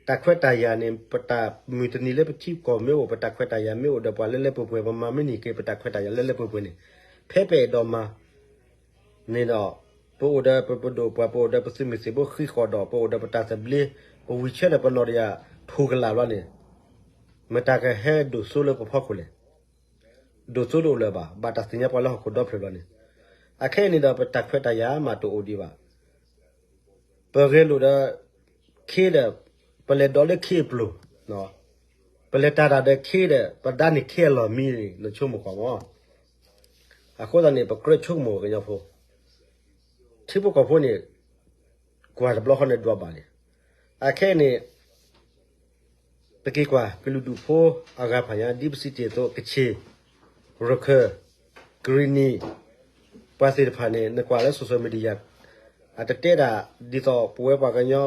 တၢ်ခွဲးတၢ်ယာ်န့ၣ် ပတၢ်မုၢ်တနံၤလၢပထံကီၢ်မ့ၢ်အိၣ် ပတၢ်ခွဲးတၢ်ယာ်မ့ၢ်အိၣ်ဒီးပှၤလၢလၢပှဲၤပှဲၤ ပမၤမ့ၢ်န့ၢ်က့ၤ ပတၢ်ခွဲးတၢ်ယာ်လၢလၢပှဲၤပှဲၤန့ၣ် ဖဲပအဲၣ်ဒိးမၤ န့ၣ်ဒီး ပအိၣ်ဒီးပပဒိၣ်ပှၢ် ပအိၣ်ဒီးပသုးမုၢ်သံၣ်ဘိဃံးဃီၣ်ဒီး ပအိၣ်ဒီးပတၢ်သဘျ့ ပဝံၤဆၢထၢၣ်ပနီၣ်တယၢ်ထိၣ်ကလာ်ဘျီန့ၣ် မတၤကဟဲဒိၣ်စိလၢပဖီခိၣ်လဲၣ်. ဒိၣ်စိတအိၣ်လၢၤဘၣ် ဘၣ်တၢ်သ့ၣ်ညါပှၤလၢဟီၣ်ခိၣ်ဒီဖျၢၣ်ဘျီန့ၣ်. အခဲအံၤန့ၣ်ဒီး ပတၢ်ခွဲးတၢ်ယာ်မးတအိၣ်ဒံးဘၣ်. ပဂဲၤလိာ်ဒီး ခ့ဒီး ပလဲၤဒီးလၢခ့အပျိၢ်, ပလဲၤတၢ်တၢ်ဒီးခ့ဒီး ပဒါန့ၢ်ခ့အလီၢ်မံန့ၣ် နဆိကမိၣ်ကွၢ်မး. အဃိသတးန့ၣ် ပကြၢးဆိကမိၣ်ကညီဖိ ထံဖိကီၢ်ဖိန့ၣ် ကွၢ်တဘျီဃီန့ၣ်ဒွးဘၣ်န့ၣ် အခဲအံၤန့ၣ် ပက့ၤကွၢ်ကလုာ်ဒူၣ်ဖိအဂၤဖးညါ ဒ်ပစံးတ့ၢ်အသိး ကခ့ၣ်, ရခၢၣ်, ကရံၣ်နံၣ်, ပှၤသ့ၣ်တဖၣ်န့ၣ် နကွၢ်လၢ social media အတတဲဒၣ်ဒ်သိးပဝဲပှၤကညီ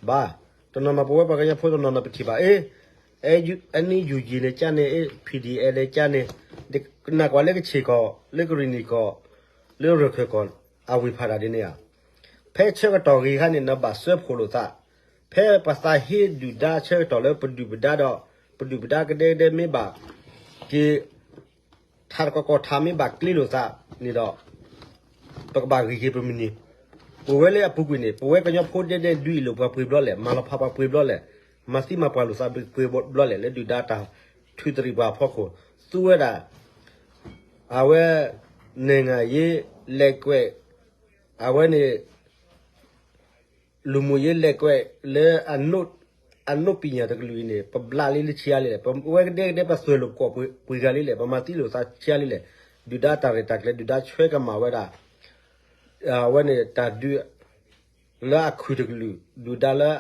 ဘၣ်. တနီၤနီၤပဝဲပှၤကညီဖိတနီၤနီၤပထံၣ်ဘၣ် အ့ NUG န့ၣ်ကန့ၣ် အ့ PDF န့ၣ်ကန့ၣ် နကွၢ်လၢကခ့ၣ်ကီၢ် လၢကရံၣ်နံၣ်ကီၢ် လၢရခၢၣ်ကီၢ် အဝ့ၢ်ဖးဒၣ်ဒ်န့ၣ်ဧါ. ဖဲဆၢကတီၢ်ဂ့ၤခါန့ၣ် နဘၣ်စၢဖှိၣ်လိာ်သး ဖဲပသးဟ့ဒုၣ်ဒါဆၢကတီၢ်လၢပဒုၣ်ပဒါဒီး ပဒုၣ်ပဒါကဒဲကဒဲမ့ၢ်ဘၣ်က့ၤ ထးတကီကီၢ်ထးမ့ၢ်ဘၣ်ကျ့လိာ်သးန့ၣ်ဒီး ပကဘၣ်ဂံၢ်က့ၤပမုၢ်နံၤ. ပဝဲလၢအပူၤကွံာ်န့ၣ် ပဝဲကညီဖိဒဲဒဲဒုးအံၣ်လိာ်ပှၤပှ့ၤဘျီလဲၣ်, မၤလီၤဖးပှၤပှ့ၤဘျီလဲၣ်, မၤသံမၤပှၢ်လိာ်သးပှ့ၤဘျီလဲၣ်, လၢဒုၣ်ဒါတၢ်ထုးတရံးပှၤအဖီခိၣ် သူဝဲဒၣ် အဝဲ နိုင်ငံရေး လဲၤကွဲး အဝဲန့ၣ် လူမှုရေး လဲၤကွဲး လၢ အနုပညာ တကလုာ်အံၤန့ၣ် ပဘျးလံလၢဆံးအါလံလဲၣ်, ပဝဲကဒဲကဒဲ ပသွဲၣ်လိာ်ကိးပှ့ၤဂၤလံလဲၣ်, ပမၤသံလိာ်သးဆံးအါလံလဲၣ်, ဒုၣ်ဒါတၢ်ရဲၣ်တၢ်ကျဲၤ ဒုၣ်ဒါဆှၢကမၣ်ဝဲဒၣ် အဝဲန့ၣ် တၢ်ဒုး လၢအခုၣ်တကလုာ် ဒုၣ်ဒါလၢ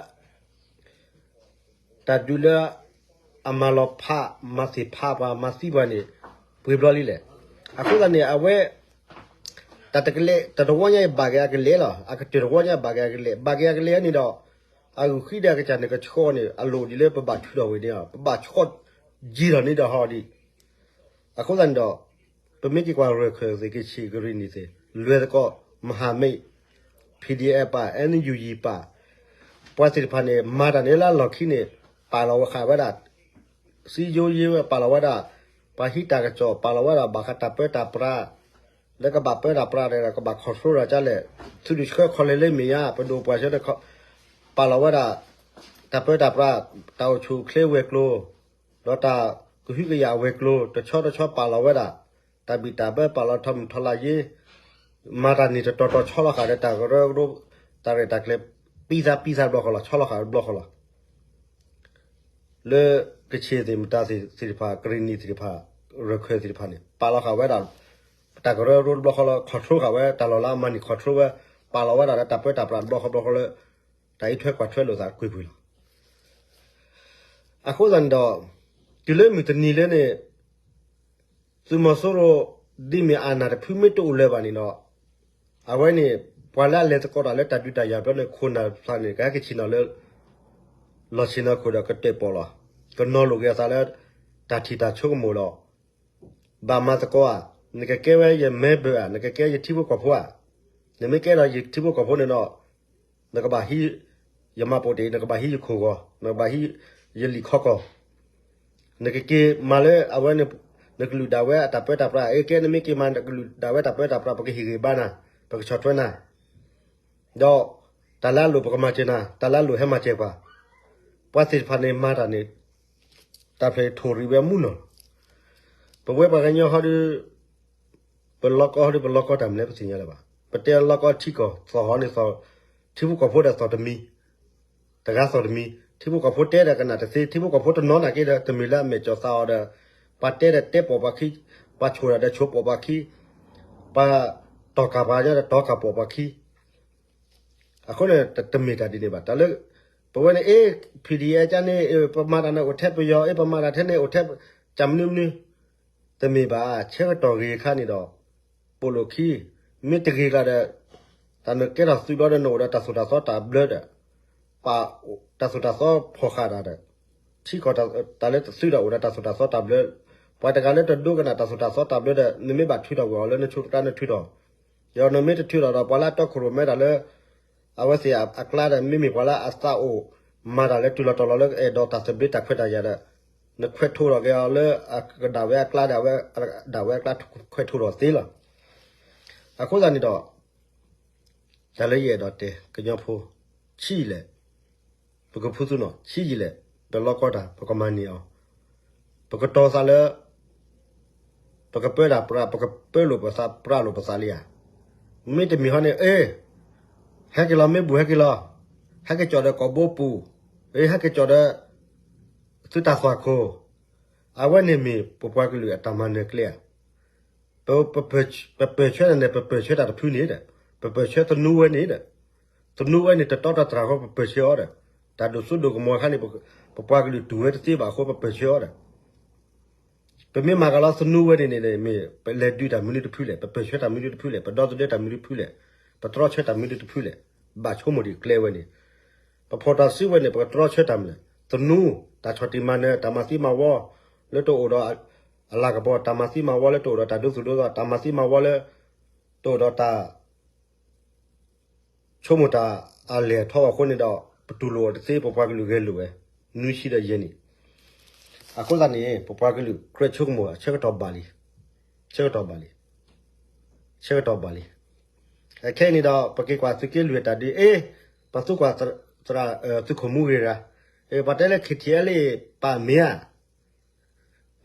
တၢ်ဒုးလၢ အမၤလီၤဖး မၤသ့ၣ်ဖးပှၤ မၤသံပှၤန့ၣ် ပှ့ၤဘျီလံလဲၣ်. အဃိသတးန့ၣ် အဝဲ တၢ်တကလဲၤ တၢ်တဝီညါအံၤဘၣ်က့ၤအကလဲၤလီၤ. အကတၢၢ်တဝီညါဘၣ်က့ၤအကလဲၤ ဘၣ်က့ၤအကလဲၤန့ၣ်ဒီး အဂုာ်ဃံဒီးအကစၢ်န့ၣ် ကဆှီန့ၣ် အလိၣ်ဒ်လၢပဘၣ်ထုးထီၣ်ဝဲန့ၣ် ပဘၣ်ဆှီယံာ်ထီၣ်န့ၣ်ဒီးဟီဒံး အဃိသတးန့ၣ်ဒီး ပမ့ၢ်က့ၤကွၢ်ရၢၢ်ခၢၣ်သ့ၣ် ကဆ့ၣ်ကရံၣ်နံၣ်သ့ၣ် လွဲၢ်သကိး မဟာမိတ် PDF ပၢ် NUG ပၢ် ပှၤသ့ၣ်တဖၣ်န့ၣ် မၤတၢ်န့ၣ်လၢအလီၢ်ခံန့ၣ် ပာ်လီၤဝဲဃာ်ဝဲဒၣ် စည်းရုံးရေးဝဲ ပာ်လီၤဝဲဒၣ် ပှၤဟံးတၢ်ကစီၣ် ပာ်လီၤဝဲဒၣ် ဘၣ်ဃးတၢ်ပၢတၢ်ပြး လၢကဘၣ်ပၢတၢ်ပြးဒီး ကဘၣ် control တၢ်ဒ်လဲၣ် သုးဒုးဆှၢခီၣ်လဲၢ်လၢမဲာ်ညါ ပဒိၣ်ပှၢ်ဆၢ ပာ်လီၤဝဲဒၣ် တၢ်ပၢတၢ်ပြး တၢ်အိၣ်ဆူၣ်အိၣ်ချ့ဝဲၤကျိၤ ဒီးတၢ်ကဟုကယာ်ဝဲၤကျိၤ တဆီတဆီပာ်လီၤဝဲဒၣ် တၢ်ဘံၣ်တၢ်ဘၢပာ်လီၤ ထီၣ်မုၢ်ထီၣ်လါယ့ မၤတၢ်န့ၣ်တတီၤတီၤဆီလီၤဃာ်ဒီးတၢ်ကရၢကရိ တၢ်ရဲၣ်တၢ်ကျဲၤ ပံသးပံသးတဘျီဃီလီၤ ဆီလီၤဃာ်တဘျီဃီလီၤ လၢကခ့ၣ်သ့ၣ် မတၤသ့ၣ်တဖၣ် ကရံၣ်နံၣ်သ့ၣ်တဖၣ် ရၢၢ်ခၢၣ်သ့ၣ်တဖၣ်န့ၣ် ပာ်လီၤဃာ်ဝဲဒၣ် တၢ်ကရၢကရိတဘျီဃီလၢ control ဃာ်ဝဲ တၢ်လီၢ်လၢအမၤန့ၢ် control ဝဲ ပာ်လီၤဝဲဒၣ်လၢတၢ်ပၢတၢ်ပြးတဘျီဃီဘျီဃီလၢ တၢ်အံးထွဲကွၢ်ထွဲလိာ်သးကွ့ၢ်ကွ့ၢ်လီၤ. အဃိသတးန့ၣ်ဒီး တုၤလၢမုၢ်တနံၤလၢန့ၣ် သုးမီၤစိရိၤ ဒ်မ့ၢ်အနၢ်တဖုမ့ၢ်တအိၣ်လၢၤဘၣ်န့ၣ်ဒီး အဝဲန့ၣ် ပှၤလၢအလဲၤသကိးတၢ်လၢတၢ်ဒုးတၢ်ယၤဘျီန့ၣ် ခိၣ်နၢ်တဖၣ်န့ၣ် ကဟဲက့ၤဆ့ၣ်နီၤလၢ လီၢ်ဆ့ၣ်နီၤခိၣ်ဒီးကတၢၣ်ပီၣ်လီၤ. ကနီၤလိာ်က့ၤအသးလၢ တၢ်ထံၣ်တၢ်ဆိကမိၣ်ဒီး ဘၣ်မၤသကိးဧါ, နကကဲဝဲယမဲဘၢၣ်ဧါ, နကကဲယထံဖိကီၢ်ဖိဧါ, နမ့ၢ်ကဲဒီးယထံဖိကီၢ်ဖိန့ၣ်ဒီး နကဘၣ်ဟံးယမၤပိာ်တ့ၢ်, နကဘၣ်ဟံးယခိၣ်ဂီၤ, နကဘၣ်ဟံးယလံာ်ခီကီၢ်, နကက့ၤမၤလၢအဝဲ နကလုာ်ဒၣ်ဝဲအတၢ်ပၢတၢ်ပြး, အကဲနမ့ၢ်က့ၤမၤနကလုာ်ဒၣ်ဝဲတၢ်ပၢတၢ်ပြး ပကဟ့ၣ်ဂံၢ်ဘါနၤ, ပကဆီၣ်ထွဲနၤ ဒီးတၢ်လၢအလိၣ်ပကမၤစၢၤနၤ, တၢ်လၢအလိၣ်ဟဲမၤစၢၤပှၤ, ပှၤသ့ၣ်တဖၣ်န့ၣ်မၤတၢ်န့ၣ် တၢ်ဖျၢၣ်ထိၣ်ရံၣ်ဝဲမူနီၤလီၤ. ပဝဲပှၤကညီဟီဒီး ပလီၢ်ကီၢ်ဟီဒီး ပလီၢ်ကီၢ်တၢ်မနုၤလဲၣ်ပသ့ၣ်ညါလၢၤဘၣ်. ပတဲလီၢ်ကီၢ်ထံကီၢ်သီၣ်ဟီန့ၣ်သီၣ်, ထံဖိကီၢ်ဖိဒီးသီၣ်တမံၤ, တဂၤသီၣ်တမံၤ, ထံဖိကီၢ်ဖိတဲဒီးကနၣ်တသ့, ထံဖိကီၢ်ဖိတနီၤနာ်က့ဒီး တမ့ၢ်လၢအမဲာ်ကၠီသးအီၤဒီး ပှၤတဲဒီးတဲပိာ်ပှၤခံ, ပှၤဆိၣ်တၢ်ဒီးဆိၣ်ပိာ်ပှၤခံ, ပှၤတီၢ်ကၢ်ပှၤညီဒီးတီၢ်ကၢ်ပိာ်ပှၤခံ အဃိန့ၣ် တမ့ၢ်တၢ်ဒ်န့ၣ်ဘၣ်. တၢ်လၢ ပဝဲန့ၣ် အ့ PDF ကန့ၣ် ပမၤတၢ်န့ၣ်အိၣ်ထဲပယီၤ, အ့ ပမၤတၢ်ထဲန့ၣ်အိၣ်ထဲ ကၢ်မနုၤမနုၤ, တမ့ၢ်ဘၣ်. ဆၢကတီၢ်ဂ့ၤအခါန့ၣ်ဒီး ပိာ်လိာ်ခံ, မ့ၢ်တဂ့ၤကျါဒီး တၢ်နကဲထီၣ်သုးဘျီဒီး နအိၣ်ဒီးတၢ်သိၣ်တၢ်သီတၢ်ဘျၢဒီး ပာ်တၢ်သိၣ်တၢ်သီဖီၣ်ဃာ်တၢ်ဒီး ထံကီၢ်တၢ်လၢတသုးဒီးအိၣ်ဒီးတၢ်သိၣ်တၢ်သီတၢ်ဘျၢ, ပှၤတဂၤလၢတဒိကနၣ်တၢ်သိၣ်တၢ်သီတၢ်ဘျၢဒီး နမ့ၢ်ဘၣ်ထုးထီၣ်ကွံာ်အီၤလၢနဆိကတၢၢ်နထုးထီၣ်, ဒီးနမ့ၢ်တထုးထီၣ်ဒီး ပှၤလၢအတီခိၣ်ရိၣ်မဲတၢ်လၢ အဝဲသ့ၣ်အကျါဒီး မ့မ့ၢ်ပှၤလၢအသးအိၣ်မၤတၢ်လၢတုၤလီၤတီၤလီၤလၢအဲၣ်ဒိးတၢ်သဘျ့တၢ်ခွဲးတၢ်ယာ်ဒီး နခွဲးထိးထီၣ်က့ၤအီၤလၢအကဒၣ်ဝဲအကျါဒီး အဝဲဒၣ်ဝဲအကျါခွဲးထိးထီၣ်သ့လီၤ. အဃိသတးန့ၣ်ဒီး တၢ်လၢယအဲၣ်ဒိးတဲ ကညီဖိ ဆံးယံာ်လဲၣ်, ပကဖုသူနီၤ ဆံးယံာ်လဲၣ်, ပလီၢ်ကီၢ်တၢ် ပကမၤန့ၢ်အီၤ, ပကတီၤသးလၢ ပကပၢတၢ်ပြး ပကပၢလိာ်ပသးပြးလိာ်ပသးလံဧါ. မ့တမ့ၢ်ဟီန့ၣ် အ့ ဟဲက့ၤလီၤမ့ၢ်ဘူၣ်ဟဲက့ၤလီၤ, ဟဲက့ၤကၠီၣ်ဒီးကိာ်ဘိပူၤ, အ့ ဟဲက့ၤကၠီၣ်ဒီး သုတၢ်သွၣ်ခိၣ်, အဝဲန့ၣ်မ့ၢ်ပပှၤကလုာ်အတၢ်မၤနၢၤကျဲဧါ. ပ ပပၢၢ်ဆၢတၢ်န့ၣ် ပပၢၢ်ဆၢတၢ်တဖုန့ၣ်ဒီး ပပၢၢ်ဆၢသနူဝဲန့ၣ်ဒီး သနူဝဲန့ၣ် တတီတတြၢ်ဃီ ပပၢၢ်ဆၢအီၤဒီး တၢ်ဒိၣ်စိဒိၣ်ကမီၤအခါန့ၣ် ပပှၤကလုာ်တူၢ်ဝဲတသ့ဘၣ်အဃိ ပပၢၢ်ဆၢအီၤဒီး ပမ့ၢ်မၤကလီသနူဝဲန့ၣ်န့ၣ် မ့ၢ်ပလဲၤဒုးတၢ်မနုၤတဖုလဲၣ်, ပပၢၢ်ဆၢတၢ်မနုၤတဖုလဲၣ်, ပဒီသဒၢတၢ်မနုၤတဖုလဲၣ်, ပတြီဆၢတၢ်မနုၤတဖုလဲၣ်, ဘၣ်ဆိကမိၣ်ဒံးကျဲဝဲန့ၣ် ပဖီၣ်တၢ်စုဝဲန့ၣ် ပကတြီဆၢတၢ်မနုၤလဲၣ်, သနူ, တၢ်ဆီၣ်တံၢ်မၤနၢၤ, တၢ်မၤသံမၤဝီ လၢတအိၣ်ဒီးအလၤကပီၤ, တၢ်မၤသံမၤဝီလၢတအိၣ်ဒီးတၢ်ဒိသူၣ်ဒိသီ, တၢ်မၤသံမၤဝီလၢ တအိၣ်ဒီးတၢ် ဆိကမိၣ်တၢ်အလဲၤထီၣ်အဃိန့ၣ်ဒီး ပတူၢ်လိာ်အီၤတသ့, ပပှၤကလုာ်ဂဲၤလိာ်ဝဲ နွံဆံဒီးယဲၢ်နံၣ်. အဃိသတးန့ၣ် ပပှၤကလုာ်ကြၢးဆိကမိၣ် ဆၢကတီၢ်ဘၣ်လံ, ဆၢကတီၢ်ဘၣ်လံ, ဆၢကတီၢ်ဘၣ်လံ. အခဲအံၤန့ၣ်ဒီး ပက့ၤကွၢ်သုးက့လွံၢ်တၢ်ဒုး အ့ ပသူကွၢ်သရၣ် သုးခိၣ်မူဂ့ၤတဂၤ, ပှၤတဲလၢ KTLA ပာ်မ့ၢ်ဧါ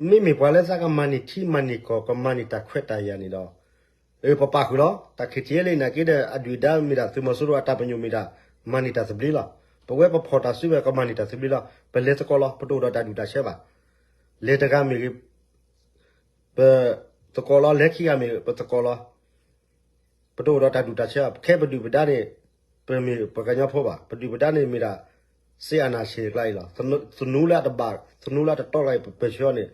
မ့မ့ၢ်ပှၤလၢသးကမၤန့ၢ်ထံမၤန့ၢ်ကီၢ် ကမၤန့ၢ်တၢ်ခွဲးတၢ်ယာ်န့ၣ်ဒီး ပပာ်ဃုာ်လီၤ. တၢ် KTLA နာ်က့ဒီး အဒုၣ်အဒါမ့ၢ်ဒၣ်သုးမီၤစိရိၤအတၢ်ပညိၣ်မ့ၢ်ဒၣ် မၤန့ၢ်တၢ်သဘျ့လီၤ. ပဝဲပဖီၣ်တၢ်စုဝဲ ကမၤန့ၢ်တၢ်သဘျ့လီၤ. ပလဲၤသကိးလီၤ. ပတအိၣ်ဒီးတၢ်ဒုၣ်တၢ်ဆၢဘၣ်. လဲၤတဂၤမ့ၢ်ဂ့ၤ ပသကိးလီၤ, လဲၤခံဂၤမ့ၢ်ဂ့ၤ ပသကိးလီၤ. ပတအိၣ်ဒီးတၢ်ဒုၣ်တၢ်ဆၢဘၣ်. ခဲပဒုၣ်ပဒါန့ၣ် ပမ့ၢ်ပှၤကညီဖိဘၣ်. ပဒုၣ်ပဒါန့ၣ်မ့ၢ်ဒၣ် စ့အနၢ်ဆံးအကျါအံၤလီၤ. သနူလၢအတဘၣ်, သနူလၢအတတီလီၤအံၤ ပပၢၢ်ဆၢအီၤန့ၣ်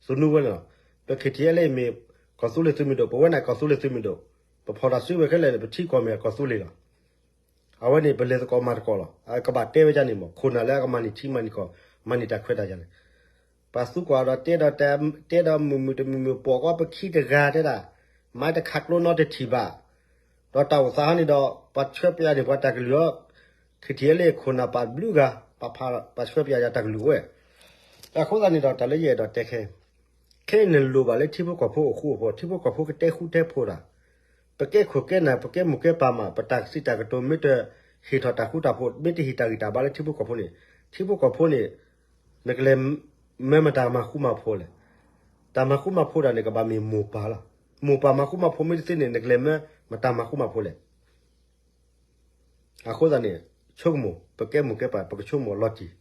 သနူဝဲန့ၣ်လီၤ. ပ KTLA မ့ၢ်ကီၢ်သူလ့ၤသုးမုၢ်ဒိၣ်, ပဝဲန့ၣ်ကီၢ်သူလ့ၤသုးမုၢ်ဒိၣ်, ပဖီၣ်တၢ်စုဝဲခဲလၢာ်န့ၣ် ပထံကီၢ်မ့ၢ်ကီၢ်သူလ့ၤလီၤ. အဝဲန့ၣ် ပလဲၤသကိးမၤသကိးလီၤ. ကဘၣ်တဲဝဲဒ်န့ၣ်မး, ခိၣ်နၢ်လၢအကမၤန့ၢ်ထံမၤန့ၢ်ကီၢ်, မၤန့ၢ်တၢ်ခွဲးတၢ်ယာ်န့ၣ် ပှၤသံကွၢ်ဒီးတဲဒီး တဲဒီးမုာ်မုာ်တမုာ်မုာ် ပိာ်ကီပခံတဂၤတဲဒၣ်, မၤတခးကျိနီတထံၣ်ဘၣ်. ဒီးတၢ်အိၣ်သးဟီန့ၣ်ဒီး ပှၤဆှၢပယၤန့ၣ် ပှၤတၢ်ကလုၢ်အီၤ, ခံထံၣ်လၢခိၣ်နၢ်ပာ်ဘျုးဂၤ, ပှၤဆှၢပယၤယၤတၢ်ကလုၢ်အိၣ်ဝဲ. အဃိသတးန့ၣ်ဒီး တၢ်လၢယအဲၣ်ဒိးတဲခဲ ခဲအံၤနလိၣ်ဘၣ်လၢထံဖိကီၢ်ဖိအဃူအဖိး, ထံဖိကီၢ်ဖိကတဲဃူတဲဖိးတၢ်, ပကဲခိၣ်ကဲနၢ် ပကဲမုၢ်ကဲပၢ်မး, ပတၢ်စံးတၢ်ကတိၤမ့ၢ်တဟ့ၣ်ထီၣ်တၢ်ဃူတၢ်ဖိး, မ့ၢ်တဟ့ၣ်တၢ်ဂံၢ်တၢ်ဘါလၢထံဖိကီၢ်ဖိန့ၣ်, ထံဖိကီၢ်ဖိန့ၣ် နကလဲၤမၢမတၤမၤဃူမၤဖိးလဲၣ်. တၢ်မၤဃူမၤဖိးတၢ်န့ၣ် ကဘၣ်မ့ၢ်မိၢ်ပၢ်လီၤ. မိၢ်ပၢ်မၤဃူမၤဖိးမ့ၢ်တသ့န့ၣ် နကလဲၤမၢမတၤမၤဃူမၤဖိးလဲၣ်. အဃိသတးန့ၣ် ဆိကမိၣ် ပကဲမိၢ်ကဲပၢ် ပကဆိကမိၣ်အလီၤတံၢ်,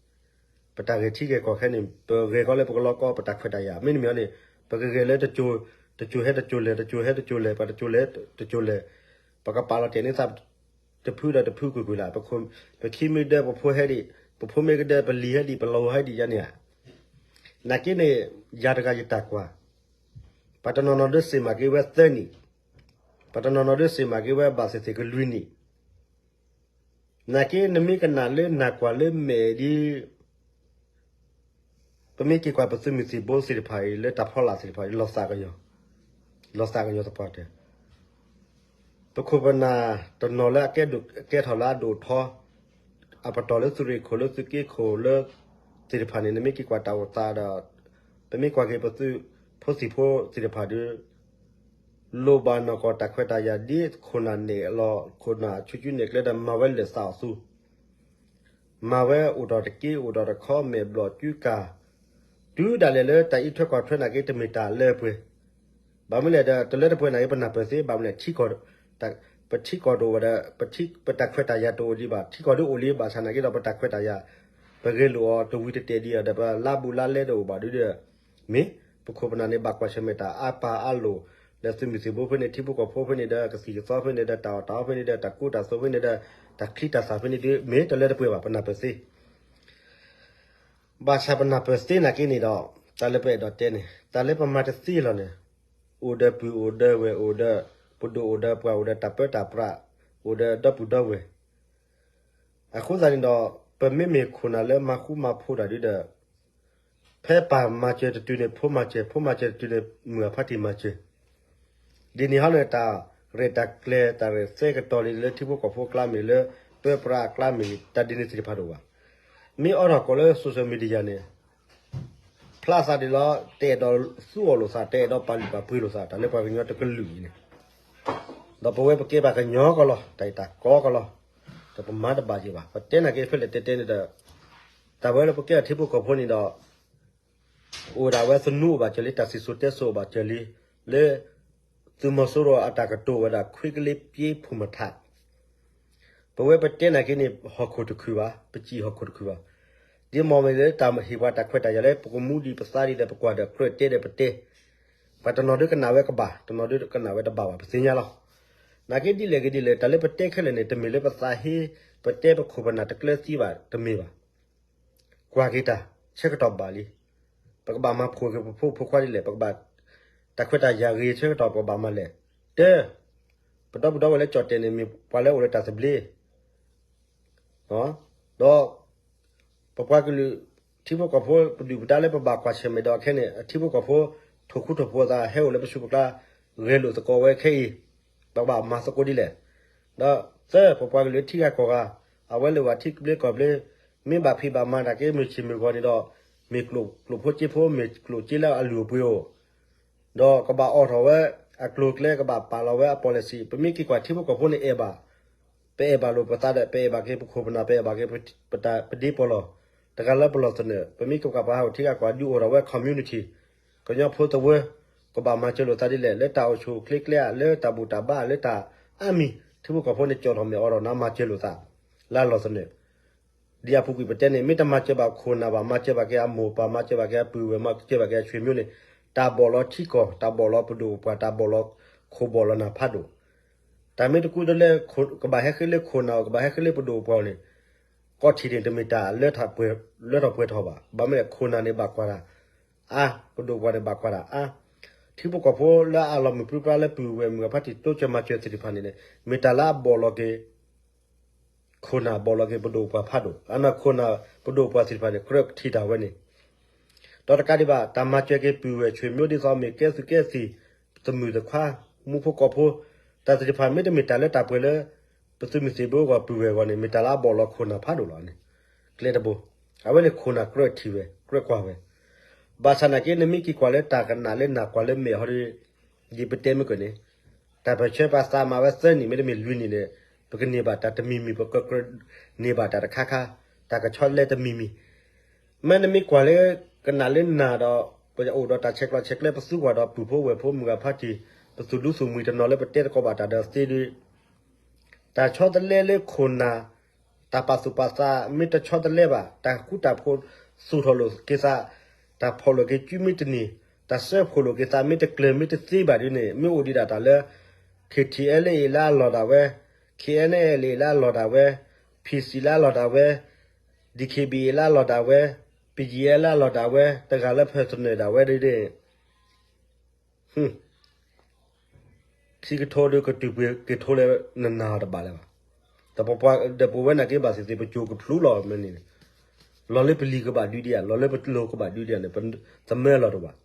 ပတၢ်ဂဲၤထံဂဲၤကီၢ်ခဲန့ၣ် ပဂဲၤကီလၢပကလီကီ ပတၢ်ခွဲးတၢ်ယာ် မ့တမ့ၢ်န့ၣ် ပကဂဲၤလၢ တစိၤဟဲတစိၤလဲၤ တစိၤဟဲတစိၤလဲၤ ပှၤတစိၤလဲၤတစိၤလဲၤ ပကပာ်လီၤတဲာ်န့ၢ်သး တဖုဒီးတဖုကွ့ၢ်ကွ့ၢ်လၢ်, ပခံမ့ၢ်ဒၢ ပဖိဟဲဒံး, ပဖိမ့ၢ်ကဒၢ ပလံၤဟဲဒံး ပလီၤဟဲဒံးယါန့ၣ်ဧါ. နာ်က့န့ၣ် ယၤတဂၤယတၢ်ကွၢ်, ပှၤတနီၤနီၤဒုးစံးမၤက့ၤဝဲသၢနံၣ်, ပှၤတနီၤနီၤဒုးစံးမၤက့ၤဝဲဘၣ်သ့ၣ်သ့ၣ်ကလွံၢ်နံၣ်, နာ်က့နမ့ၢ်ကနၣ်လၢနၢ်ကွၢ်လၢမဲာ်ဒ် ပမ့ၢ်က့ၤကွၢ်ပသုးမုၢ်သံၣ်ဘိသ့ၣ်တဖၣ်အံၤ လၢတၢ်ဖီလာ်သ့ၣ်တဖၣ်အံၤ လီၤသးကညီၤ, လီၤသးကညီၤသပှၢ်တၢၢ်, ပခိၣ်ပနၢ်တနီၤလၢအကဲဒိၣ်ကဲထီၣ်လၢအဒိၣ်ထီ, အပတီၢ်လၢသုးရ့ၣ်ခိၣ်လၢသုးက့ခိၣ်လၢ သ့ၣ်တဖၣ်န့ၣ် နမ့ၢ်က့ၤကွၢ်တၢ်အိၣ်သးဒီး ပမ့ၢ်ကွၢ်က့ၤပသုးဖိသံၣ်ဖိသ့ၣ်တဖၣ်ဒီး လိၣ်ဘၣ်နီၢ်ကီၢ်တၢ်ခွဲးတၢ်ယာ်ဒ်ခိၣ်နၢ်နဲၣ်အလီၢ် ခိၣ်နၢ်ဆူၣ်ဆူၣ်န့ၢ်ကျဲဒီးမၤဝဲလၢာ်သးအီၤသူ မၤဝဲအိၣ်ဒီးတက့အိၣ်ဒီးတခီမဲာ်ဘျီၣ်ကၠူကၢ်, တုၤဒၣ်လဲာ်လၢတၢ်အံးထွဲကွၢ်ထွဲနာ်က့တမ့ၢ်တၢ်လၢပှဲၤ, ဘၣ်မနုၤလဲၣ်ဒီး တလၢတပှဲၤနာ်က့ပနၢ်ပၢၢ်သ့ ဘၣ်မနုၤလဲၣ် ထံကီၢ်, ပထံကီၢ်တအိၣ်ဝဲဒီး ပထံ ပတၢ်ခွဲးတၢ်ယာ်တအိၣ်ဒံးဘၣ် ထံကီၢ်ဒုးအိၣ်လံ ဘၣ်ဆၣ်နာ်က့ဒီးပတၢ်ခွဲးတၢ်ယာ် ပဂဲၤလိာ်အီၤတဝံၤတတဲာ်ဒံးဒီး ပလါဘူးလါလဲတအိၣ်ဘၣ်ဒုဒီး မ့ၢ်ပခိၣ်ပနၢ်န့ၣ် ဘၣ်ကွၢ်ဆၢၣ်မဲာ်တၢ်အါပၢ်အါလိၣ်, ဒီးသုးမုၢ်သံၣ်ဘိဖဲန့ၣ် ထံဖိကီၢ်ဖိဖဲန့ၣ်ဒီး ကသံၣ်ကသီဖဲန့ၣ်ဒီး တၢ်အီၣ်တၢ်အီဖဲန့ၣ်ဒီး တၢ်ကူတၢ်သိးဖဲန့ၣ်ဒီး တၢ်ချံတၢ်သၣ်ဖဲန့ၣ်ဒီး မ့ၢ်တလၢတပှဲၤဘၣ် ပနၢ်ပၢၢ်သ့ ဘၣ်ဆၣ်ပနၢ်ပၢၢ်သ့နာ်က့န့ၣ်ဒီး တၢ်လၢပအဲၣ်ဒိးတဲန့ၣ် တၢ်လၢပမၤတသ့လီၤန့ၣ်, အိၣ်ဒီးပုၢ်အိၣ်ဒီးဝဲၢ်အိၣ်ဒီး ပဒိၣ်အိၣ်ဒီးပှၢ်အိၣ်ဒီးတၢ်ပၢတၢ်ပြး အိၣ်ဒီးဒီပုၢ်ဒီဝဲၢ် အဃိသတးန့ၣ်ဒီး ပမ့မ့ၢ်ခိၣ်နၢ်လၢမၤဃူမၤဖိးတၢ်ဒုဒီး ဖဲပၢ်မၤစၢၤတတုၤန့ၣ် ဖိမၤစၢၤ ဖိမၤစၢၤတတုၤန့ၣ် မုၢ်အဖါတံၢ်မၤစၢၤ, ဒ်န့ၣ်ဟီန့ၣ် တၢ်ရဲၣ်တၢ်ကျဲၤ တၢ်ရဲၣ်သဲကတီၤလံလၢထံဖိကီၢ်ဖိအကျါမ့ၢ်ဂ့ၤ လၢပၢပြးအကျါမ့ၢ်ဂ့ၤ တၢ်ဒ်န့ၣ်သ့ၣ်တဖၣ်တအိၣ်ဘၣ်. မ့ၢ်အိးထီၣ်ကိးလၢ social media န့ၣ် ဖျါသးဒ်လီၤ တအဲၣ်ဒိးသူအီၤလိာ်သး တအဲၣ်ဒိးပာ်လုၢ်ပာ်ပှ့ၤလိာ်သး တၢ်လၢပှၤကညီတကလုာ်အံၤန့ၣ်, ဒီးပဝဲပကဲပှၤကညီကီးလီၤ တၢ်အံၤတၢ်ကီကီးလီၤ, ဒီးပမၤတဘၣ်ယံၤဘၣ် ပတဲနာ်က့ဖဲလဲၣ်တဲတဲန့ၣ်ဒီး တၢ်ဝဲလၢပကဲထံဖိကီၢ်ဖိန့ၣ်ဒီး အိၣ်ဒၣ်ဝဲသနူအိၣ်ဘၣ်စၢၤလံ တၢ်စံၣ်စိၤတဲစိၤအိၣ်ဘၣ်စၢၤလံ, လၢ သုးမီၤစိရိၤအတၢ်ကတိၤဝဲဒၣ် ခွ့ကလ့ပျ့ဖုၣ်မထး ပဝဲပတဲနာ်က့န့ၣ် ဟီၣ်ခိၣ်တခုၣ်ဘၣ် ပစံၣ်ဟီၣ်ခိၣ်တခုၣ်ဘၣ်, ဒ်မ့ၢ်ဝဲလၢတၢ်ဟ့ၣ်ပှၤတၢ်ခွဲးတၢ်ယာ်လၢ ပကမူဒံးပသးဒံးဒီး ပကွၢ်ဒီးကြၢးတဲဒီးပတဲ, ပှၤတနီၤဒုးကနၣ်ဝဲကဘၣ် တနီၤဒုးကနၣ်ဝဲတဘၣ်ဘၣ် ပသ့ၣ်ညါလီၤ. နာ်က့ဒ်လဲၣ်ဂ့ၤဒ်လဲၣ် တၢ်လၢပတဲခဲလၢာ်န့ၣ် တမ့ၢ်လၢပသးဟ့ ပတဲပခိၣ်ပနၢ်တကျၢၤသံဘၣ် တမ့ၢ်ဘၣ် ကွၢ်က့ၤတၢ် ဆၢကတီၢ်ဘၣ်လံ. ပကဘၣ်မၤဖှိၣ်က့ၤပဖိမုၣ်ဖိခွါဒ်လဲၣ် ပကဘၣ် တၢ်ခွဲးတၢ်ယာ်ဂ့ၤဆၢကတီၢ်ပကဘၣ်မၤလဲၣ်. တၢ် ပဒီပုၢ်ဒီဝဲၢ်လၢကၠီၣ်တဲၣ်န့ၣ် မ့ၢ်ပှၤလၢအိၣ်လၢတၢ်သဘျ့ ဒီး ပပှၤကလုာ် ထံဖိကီၢ်ဖိ ပဒုၣ်ပဒါလၢပဘၣ်ကွၢ်ဆၢၣ်မဲာ်ဒီးခဲန့ၣ် အထံဖိကီၢ်ဖိ ထိၣ်ဃူထိၣ်ဖိးအသး ဟဲအိၣ်လၢပဆူၣ်ပကျါ ဂဲၤလိာ်သကိးဝဲခဲအံၤ ပကဘၣ်မၤသကိးဒ်လဲၣ်. ဒီးသၢ ပပှၤကလုာ်ထံဂၤကီၢ်ဂၤ အဝဲလၢဝဲထံကဘျ့ကီၢ်ဘျ့ မ့ၢ်ဘၣ်ဖံးဘၣ်မၤတၢ်က့ မုၢ်ဆ့ၣ်မုၢ်ဂီၤန့ၣ်ဒီး မ့ၢ်ကျိၣ်ကျိၣ်ဖိစ့ဖိ မ့ၢ်ကျိၣ်စ့လၢအလုၢ်အပှ့ၤအိၣ် ဒီးကဘၣ်အိးထီၣ်ဝဲ အကျိၤအကျဲ ကဘၣ်ပာ်လီၤဝဲအ policy ပမ့ၢ်က့ၤကွၢ်ထံဖိကီၢ်ဖိန့ၣ်အဲၣ်ဘၣ် ပအဲၣ်ဘၣ်လိာ်ပသးဒီး ပအဲၣ်ဘၣ်က့ၤပခိၣ်ပနၢ် ပအဲၣ်ဘၣ်က့ၤပတၢ်ပဒ့ပီၢ်လီၢ် တဂၤလၢပလီၢ်သနၢၣ် ပမ့ၢ်က့ၤကွၢ်ပှၤဟးအိၣ်ထံဂၤကီၢ်ဂၤ ဒုးအိၣ်ထီၣ်ဝဲ community ကညီဖိသဝီ ကဘၣ်မၤစၢၤလိာ်သးဒ်လဲၣ် လၢတၢ်အိၣ်ဆူၣ်အိၣ်ချ့ကျဲ လၢတၢ်ဘူၣ်တၢ်ဘါ လၢတၢ်အါမံၤ ထံဖိကီၢ်ဖိန့ၣ် ကၠီၣ်ထီၣ်မဲာ်အိးထီၣ်နၤ မၤစၢၤလိာ်သး လၢအလီၢ်သနၢၣ် ဒ်အပူၤကွံာ်ပတဲန့ၣ် မ့ၢ်တမၤစၢၤဘၣ်ခိၣ်နၢ်ဘၣ် မၤစၢၤဘၣ်က့ၤအမိၢ်ပၢ် မၤစၢၤဘၣ်က့ၤအပုၢ်ဝဲၢ် မၤစၢၤဘၣ်က့ၤအဆွေမျိုးန့ၣ် တၢ်ဘီၣ်လီၤထံကီၢ် တၢ်ဘီၣ်လီၤပဒိၣ်ပပှၢ် တၢ်ဘီၣ်လီၤခိၣ်ဘီၣ်လီၤနၢ်ဖးဒိၣ် တၢ်မ့ၢ်တကူတလဲ ကဘၣ်ဟဲဃ့လၢခိၣ်နၢ် ကဘၣ်ဟဲဃ့လၢပဒိၣ်ပပှၢ်န့ၣ် ကီၢ်ထံးန့ၣ် တမ့ၢ်တၢ်လၢထီၣ်ပှဲၤထီၣ်ပှဲၤထီၣ်ဘၣ်. ဘၣ်မနုၤလဲၣ် ခိၣ်နၢ်န့ၣ်ဘၣ်ကွၢ်တၢ်အါ, ပဒိၣ်ပပှၢ်န့ၣ်ဘၣ်ကွၢ်တၢ်အါ, ထံဖိကီၢ်ဖိလၢအလီၤမုၢ်ပြံပြါလၢပုၢ်ဝဲၢ်မုၢ်အဖါတံၢ်တိစၢၤမၤစၢၤသ့ၣ်တဖၣ်န့ၣ် မ့ၢ်တၢ်လၢအဘီၣ်လီၤက့ၤ ခိၣ်နၢ်ဘီၣ်လီၤက့ၤပဒိၣ်ပပှၢ်ဖးဒိၣ်, အနီၢ်ခိၣ်နၢ်ပဒိၣ်ပပှၢ်သ့ၣ်တဖၣ်န့ၣ် ကြၢးထံၣ်တၢ်ဝဲန့ၣ်, ဒီးတကးဒံးဘၣ် တၢ်မၤစၢၤက့ၤပုၢ်ဝဲၢ်ဆွေမျိုးဒ်သိး မ့ၢ်ကဲသုးကဲသံၣ်, သမုၢ်သခွါ, မူဖိကီၢ်ဖိ, တၢ်သ့ၣ်တဖၣ်မ့ၢ်တမ့ၢ်တၢ်လၢတၢ်ပှဲၤလၢ ပသုးမုၢ်သံၣ်ဘိအဂီၢ် ပုၢ်ဝဲၢ်အဂီၢ်န့ၣ် မ့ၢ်တၢ်လၢအဘီၣ်လီၤခိၣ်နၢ်ဖးဒိၣ်လီၤန့ၣ်, ကျဲတဘိ, အဝဲန့ၣ်ခိၣ်နၢ်ကြၢးထံၣ်ဝဲ ကြၢးကွၢ်ဝဲ ဘၣ်ဆၣ်နာ်က့ နမ့ၢ်က့ၤကွၢ်လၢတၢ်ကနၣ်လၢနၢ်ကွၢ်လၢမဲာ်ဟီဒီး ဒ်ပတဲမ့ၢ်ကၢၢ်န့ၣ်, တၢ်ပၢၢ်ဆၢပှၤသးမၤဝဲသၢနံၣ် မ့တမ့ၢ်လွံၢ်နံၣ်န့ၣ်, ပကန့ၢ်ဘၣ်တၢ်တမံၤမံၤ ပကကြၢးန့ၢ်ဘၣ်တၢ်တခါခါ, တၢ်ကဆီတလဲတမံၤမံၤ, မ့နမ့ၢ်ကွၢ်လၢ ကနၣ်လၢနၢ်ဒီး ပအိၣ်ဒီးတၢ်ဆဲးကျိးဆဲးကျၢ ပသူကွၢ်ဒီးပုၢ်ဖိဝဲၢ်ဖိမုၢ်ဂၤဖါတံၢ် ပသူၣ်ဒူသူၣ်မှံၤတနီၤလၢပတဲသကိးဘၣ်တၢ်ဒီးသ့ဒီး တၢ်ဆီတလဲလၢခိၣ်နၢ်, တၢ်ပာ်သူၣ်ပာ်သးမ့ၢ်တဆီတလဲဘၣ်, တၢ်ဃူတၢ်ဖိးသူၣ်ထီၣ်လိာ်က့ၤသး, တၢ်ဖီၣ်လိာ်က့ၤကုမ့ၢ်တန့ၢ်, တၢ်စၢဖှိၣ်လိာ်က့ၤသးမ့ၢ်တကျၢၤမ့ၢ်တသ့ဘၣ်ဒ်န့ၣ် မ့ၢ်အိၣ်ဒံးဒၣ်တၢ်လၢ KTLA လၢအလီၢ်ဒၣ်ဝဲ, KNLA လၢအလီၢ်ဒၣ်ဝဲ, PC လၢအလီၢ်ဒၣ်ဝဲ, DKBA လၢအလီၢ်ဒၣ်ဝဲ, ပယံၤအဲလၢအလီၢ်ဒၣ်ဝဲ တဂၤလၢဖၢၣ်သနၢၣ်ဒၣ်ဝဲဒ်န့ၣ် ခံကထိဒီး ကတုၤပှ့ၤက့ၤထိလၢနနၤတဘၣ်လၢၤဘၣ်. ဒီးပပှၤဒီးပဝဲနာ်က့ဘၣ်သ့ၣ်သ့ၣ် ပစိၤကဖျူလီၤမ့ၢ်န့ၣ်, လီၤလၢပလံၤကဘၣ်ဒုးဒံးဧါ, လီၤလၢပလိၤကဘၣ်ဒုးဒံးဧါန့ၣ် သမၢလီၤတဘၣ်.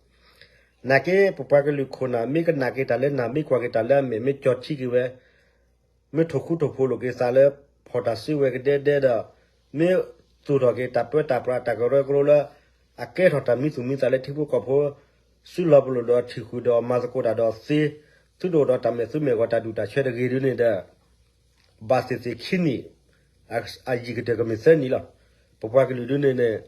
နာ်က့ ပပှၤကလုာ်ခိၣ်နၢ် မ့ၢ်ကနၣ်က့ၤတၢ်လၢနၤ မ့ၢ်ကွၢ်က့ၤတၢ်လၢအမဲာ် မ့ၢ်ကၠီထံက့ၤဝဲ မ့ၢ်ထိၣ်ဃူထိၣ်ဖိးလိာ်က့ၤသးလၢ ဖီၣ်တၢ်စုဝဲကဒဲဒဲဒီး မ့ၢ်သူၣ်ထီၣ်က့ၤတၢ်ပၢတၢ်ပြး တၢ်ကရၢကရိလၢ အကဲထီၣ်တၢ်မံသူၣ်မံသးလၢထံဖိကီၢ်ဖိ စုလီၤပလိာ်ဒီးထံၣ်ဃုာ်ဒီးမၤသကိးတၢ်ဒီးသ့, သုတအိၣ်ဒီးတၢ်မဲာ်သူမဲာ်ဂီၤ တၢ်ဒူၣ်တၢ်ဆၢတဂ့ၤဒ်န့ၣ်ဒီး ဘၣ်သ့ၣ်သ့ၣ်ခံနံၣ် အယံာ်ကတၢၢ်ကမ့ၢ်သၢနံၣ်လီၤ. ပပှၤကလုာ်ဒ်န့ၣ်န့ၣ်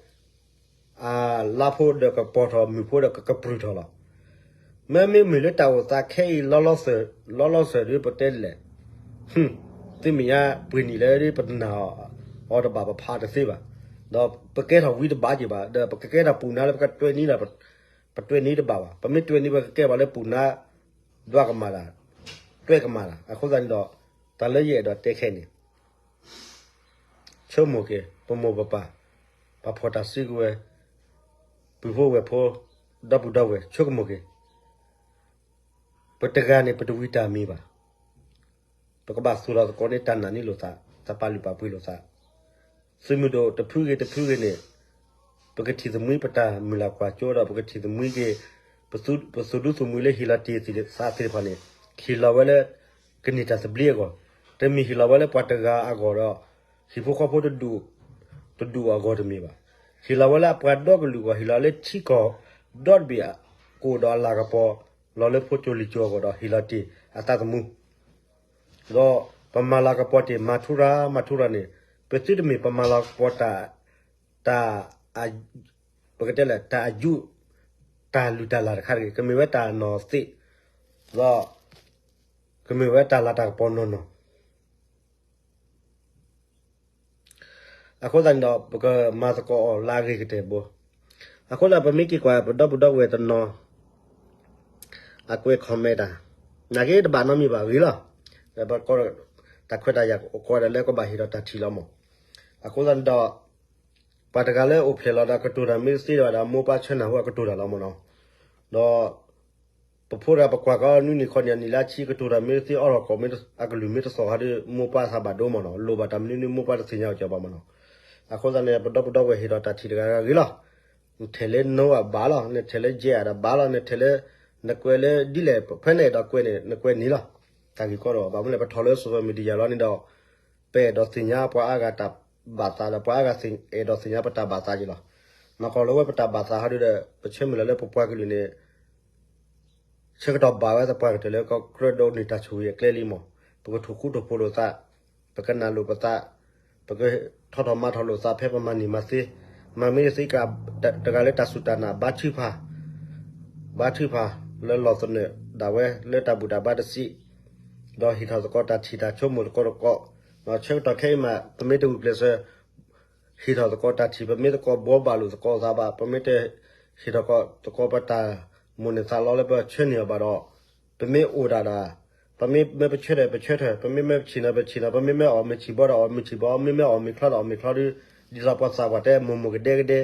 အလါဖိဒီးကပီၤထီၣ် မုၢ်ဖိဒီးကကပြုၢ်ထီၣ်လီၤ. မ့မ့ၢ်မ့ၢ်လၢတၢ်အိၣ်သးခဲအံၤ လီၤလီၤဆၢၣ်ဒ်ပတဲလဲၣ်, သုမ့ၢ်ညါပှ့ၤနံၣ်လၢဒ်ပတနာ်အီၤတဘၣ် ပဖးတသ့ဘၣ်, ဒီးပကဲထီၣ်ဝံတဘၣ်က့ၤဘၣ်, ဒီးပကကဲထီၣ်ပူၤနါလၢပကတွဲနံၤဒီး ပတွဲနံၤတဘၣ်ဘၣ်. ပမ့ၢ်တွဲနံၤ ပကကဲဘၣ်လၢပူၤနါ ဒွးကမၣ်တၢ်, တွဲကမၣ်တၢ်. အဃိသတးန့ၣ်ဒီး တၢ်လၢယအဲၣ်ဒိးတဲခဲအံၤန့ၣ် ဆိကမိၣ်က့ၤ ပမိၢ်ပပၢ်, ပှၤဖီၣ်တၢ်စုကဝဲၤ, ပုၢ်ဖိဝဲၢ်ဖိ, ဒီပုၢ်ဒီဝဲၢ် ဆိကမိၣ်က့ၤ, ပတဂၤန့ၣ် ပတဝံတၢ်မံၤဘၣ်. ပကဘၣ်သူၣ်ထီၣ်သကိးန့ၢ်တၢ်နာ်န့ၢ်လိာ်သး, တၢ်ပာ်လုၢ်ပာ်ပှ့ၤလိာ်သး. သုးမုၢ်ဒိၣ်တဖုဂ့ၤတဖုဂ့ၤန့ၣ် ပကထံၣ်သမှံပတၢ်မုၢ်လၢ်ကွၢ်စိဒီး ပကထံၣ်သမှံက့ၤ ပသုးဒူသုးမုၢ်လၢဟ့ၣ်လီၤတ့ၢ်သးသ့ၣ်တဖၣ်န့ၣ် ဟ့ၣ်လီၤဝဲလၢ ကန့ၢ်တၢ်သဘျ့အဂီၢ်, တမ့ၢ်ဟ့ၣ်လီၤဝဲလၢပှၤတဂၤအဂီၢ်ဒီး ဟံၣ်ဖိဃီဖိတဒူၣ်အဂီၢ်တမ့ၢ်ဘၣ်. ဟ့ၣ်လီၤဝဲလၢအပှၤဒီကလုာ်အဂီၢ်, ဟ့ၣ်လီၤလၢထံကီၢ်ဒီတဘ့ၣ် ကအိၣ်ဒီးအလၤကပီၤ လီၤလၢဖိကၠိလံာ်ကၠိအဂီၢ်ဒီး ဟ့ၣ်လီၤတ့ၢ်အသးသမူ ဒီးပမၤလၤကပီၤတ့ၢ် မၤထူရၤ မၤထူရၤန့ၣ် ပသုတမ့ၢ်ပမၤလၤကပီၤတၢ် တၢ် ပကတဲလၢ တၢ်အယူး တၢ်လုၢ်တၢ်လၢ်တခါတဂ့ၤ, ကမ့ၢ်ဝဲတၢ်နီၢ်သ့ၣ်, ဒီး ကမ့ၢ်ဝဲတၢ်လၤတၢ်ကပီၤနီၢ်နီၢ်. အဃိသတးန့ၣ်ဒီး ပကမၤသကိးအီၤလၢအဂ့ၤကတၢၢ်ဘိ. အဃိသတး ပမ့ၢ်က့ၤကွၢ် ပဒီပုၢ်ဒီဝဲၢ်တနီၤ အကွဲး comment တၢ် နာ်က့တဘၣ်နီတမံၤဘၣ် ဂ့ၤလီၤ. တၢ်ခွဲးတၢ်ယာ်ကီးဒၣ်လၢကဘၣ်ဟ့ၣ်ဒီးတၢ်ထံၣ်လီၤမး. အဃိသတးန့ၣ်ဒီး ပှၤတဂၤလၢအိၣ်ဖျဲၣ်လီၤဒီး ကတိၤတၢ်မ့ၢ်တသ့ဒီး မိၢ်ပၢ်ဆၢနၢ်ဟူအကတိၤတၢ်လီၤမးနီၤ. ဒီး ပဖိတဂၤပကွၢ်ကီး နွံနံၣ်ခီနံၣ် နံၣ်လၢအဆံ ကတိၤတၢ်မ့ၢ်တသ့ အီၣ်လီၤကီး အကလုၢ်မ့ၢ်တသီၣ်ဟီဒီး မိၢ်ပၢ်သးဘၣ်ဒိမးနီၤ. လိၣ်ဘၣ်တၢ်မနုၤန့ၣ် မိၢ်ပၢ်တသ့ၣ်ညါအီၤကီးဘၣ်မးနီၤ. အဃိသတးန့ၣ် ပဒီပုၢ်ဒီဝဲၢ်ဟ့ၣ်ဒီးတၢ်ထံၣ်တဂၤဂ့ၤလီၤ. နထဲးလၢ no အဘၣ်လီၤ, နထဲးလၢ ယဲ အတဘၣ်လီၤ, နထဲးလၢ နကွဲးလၢဒ်လဲၣ် ဖဲနအဲၣ်ဒိးကွဲးန့ၣ် နကွဲးန့ၣ်လီၤ. တၢ်ဂ့ၢ်ကီဒီး ဘၣ်မနုၤလဲၣ် ပထီၣ်လၢ social media လီၤန့ၣ်ဒီး ပအဲၣ်ဒိးသ့ၣ်ညါပှၤအါဂၤတၢ်ဘၣ်သးဒီး ပှၤအါဂၤအဲၣ်ဒိးသ့ၣ်ညါပတၢ်ဘၣ်သးက့ၤလီၤ. နီၢ်ကီၢ်လၢဝဲပတၢ်ဘၣ်သးဟီဒုဒီး ပဆၢမုၢ်လၢ်လၢပပှၤကလုာ်န့ၣ် ဆၢကတီၢ်ဘၣ်ဝဲသပှၢ်ကတၢၢ်လၢကကြၢးဒိးန့ၢ်တၢ်ဆိၣ်ဂ့ၤအကျဲလံမး. ပကထိၣ်ဃူထိၣ်ဖိးလိာ်သး, ပကနၢ်လိာ်ပသး, ပကထီထီၣ်မၤထီၣ်လိာ်သးဖဲပမၤန့ၢ်မၤသ့, မၤမ့ၢ်သ့က တဂၤလၢတၢ်စူၢ်တၢ်နာ် ဘါထုကဖၣ်, ဘါထုကဖၣ်လၢလီၢ်သနၢၣ်ဒၣ်ဝဲလၢတၢ်ဘူၣ်တၢ်ဘါတစံး, ဒီးဟ့ၣ်ထီၣ်သကိးတၢ်ထံၣ်တၢ်ဆိကမိၣ်သကိးသကိး, ဆၢကတီၢ်ခဲအံၤမး ပမ့ၢ်တဂုာ်ကျဲးစၢး ဟ့ၣ်ထီၣ်သကိးတၢ်ထံၣ် ပမ့ၢ်သကိးဘှီဘၣ်လိာ်သကိးသးဘၣ်, ပမ့ၢ်တဟ့ၣ်ထီၣ်သကိးပတၢ်မိၣ်န့ၢ်သးလီလၢပဆၢန့ၢ်အီၤဘၣ်ဒီး, ပမ့ၢ်အိၣ်ဒၣ်ဒီး, ပမ့ၢ်မၢပဆၢထၢၣ်ပဆၢထၢၣ်, ပမ့ၢ်မၢပဆ့ၣ်နီၤပဆ့ၣ်နီၤ, ပမ့ၢ်မၢအီၣ်မ့ၤဆံးဘီဒီးအီၣ်မ့ၤဆံးဘီ, မ့မ့ၢ်အီၣ်မ့ၤချီဒီးအီၣ်မ့ၤချီဒု, ဒ်သိးပှၤသးပှၢ်တဲ မိၢ်မိၢ်ကဒဲကဒဲ,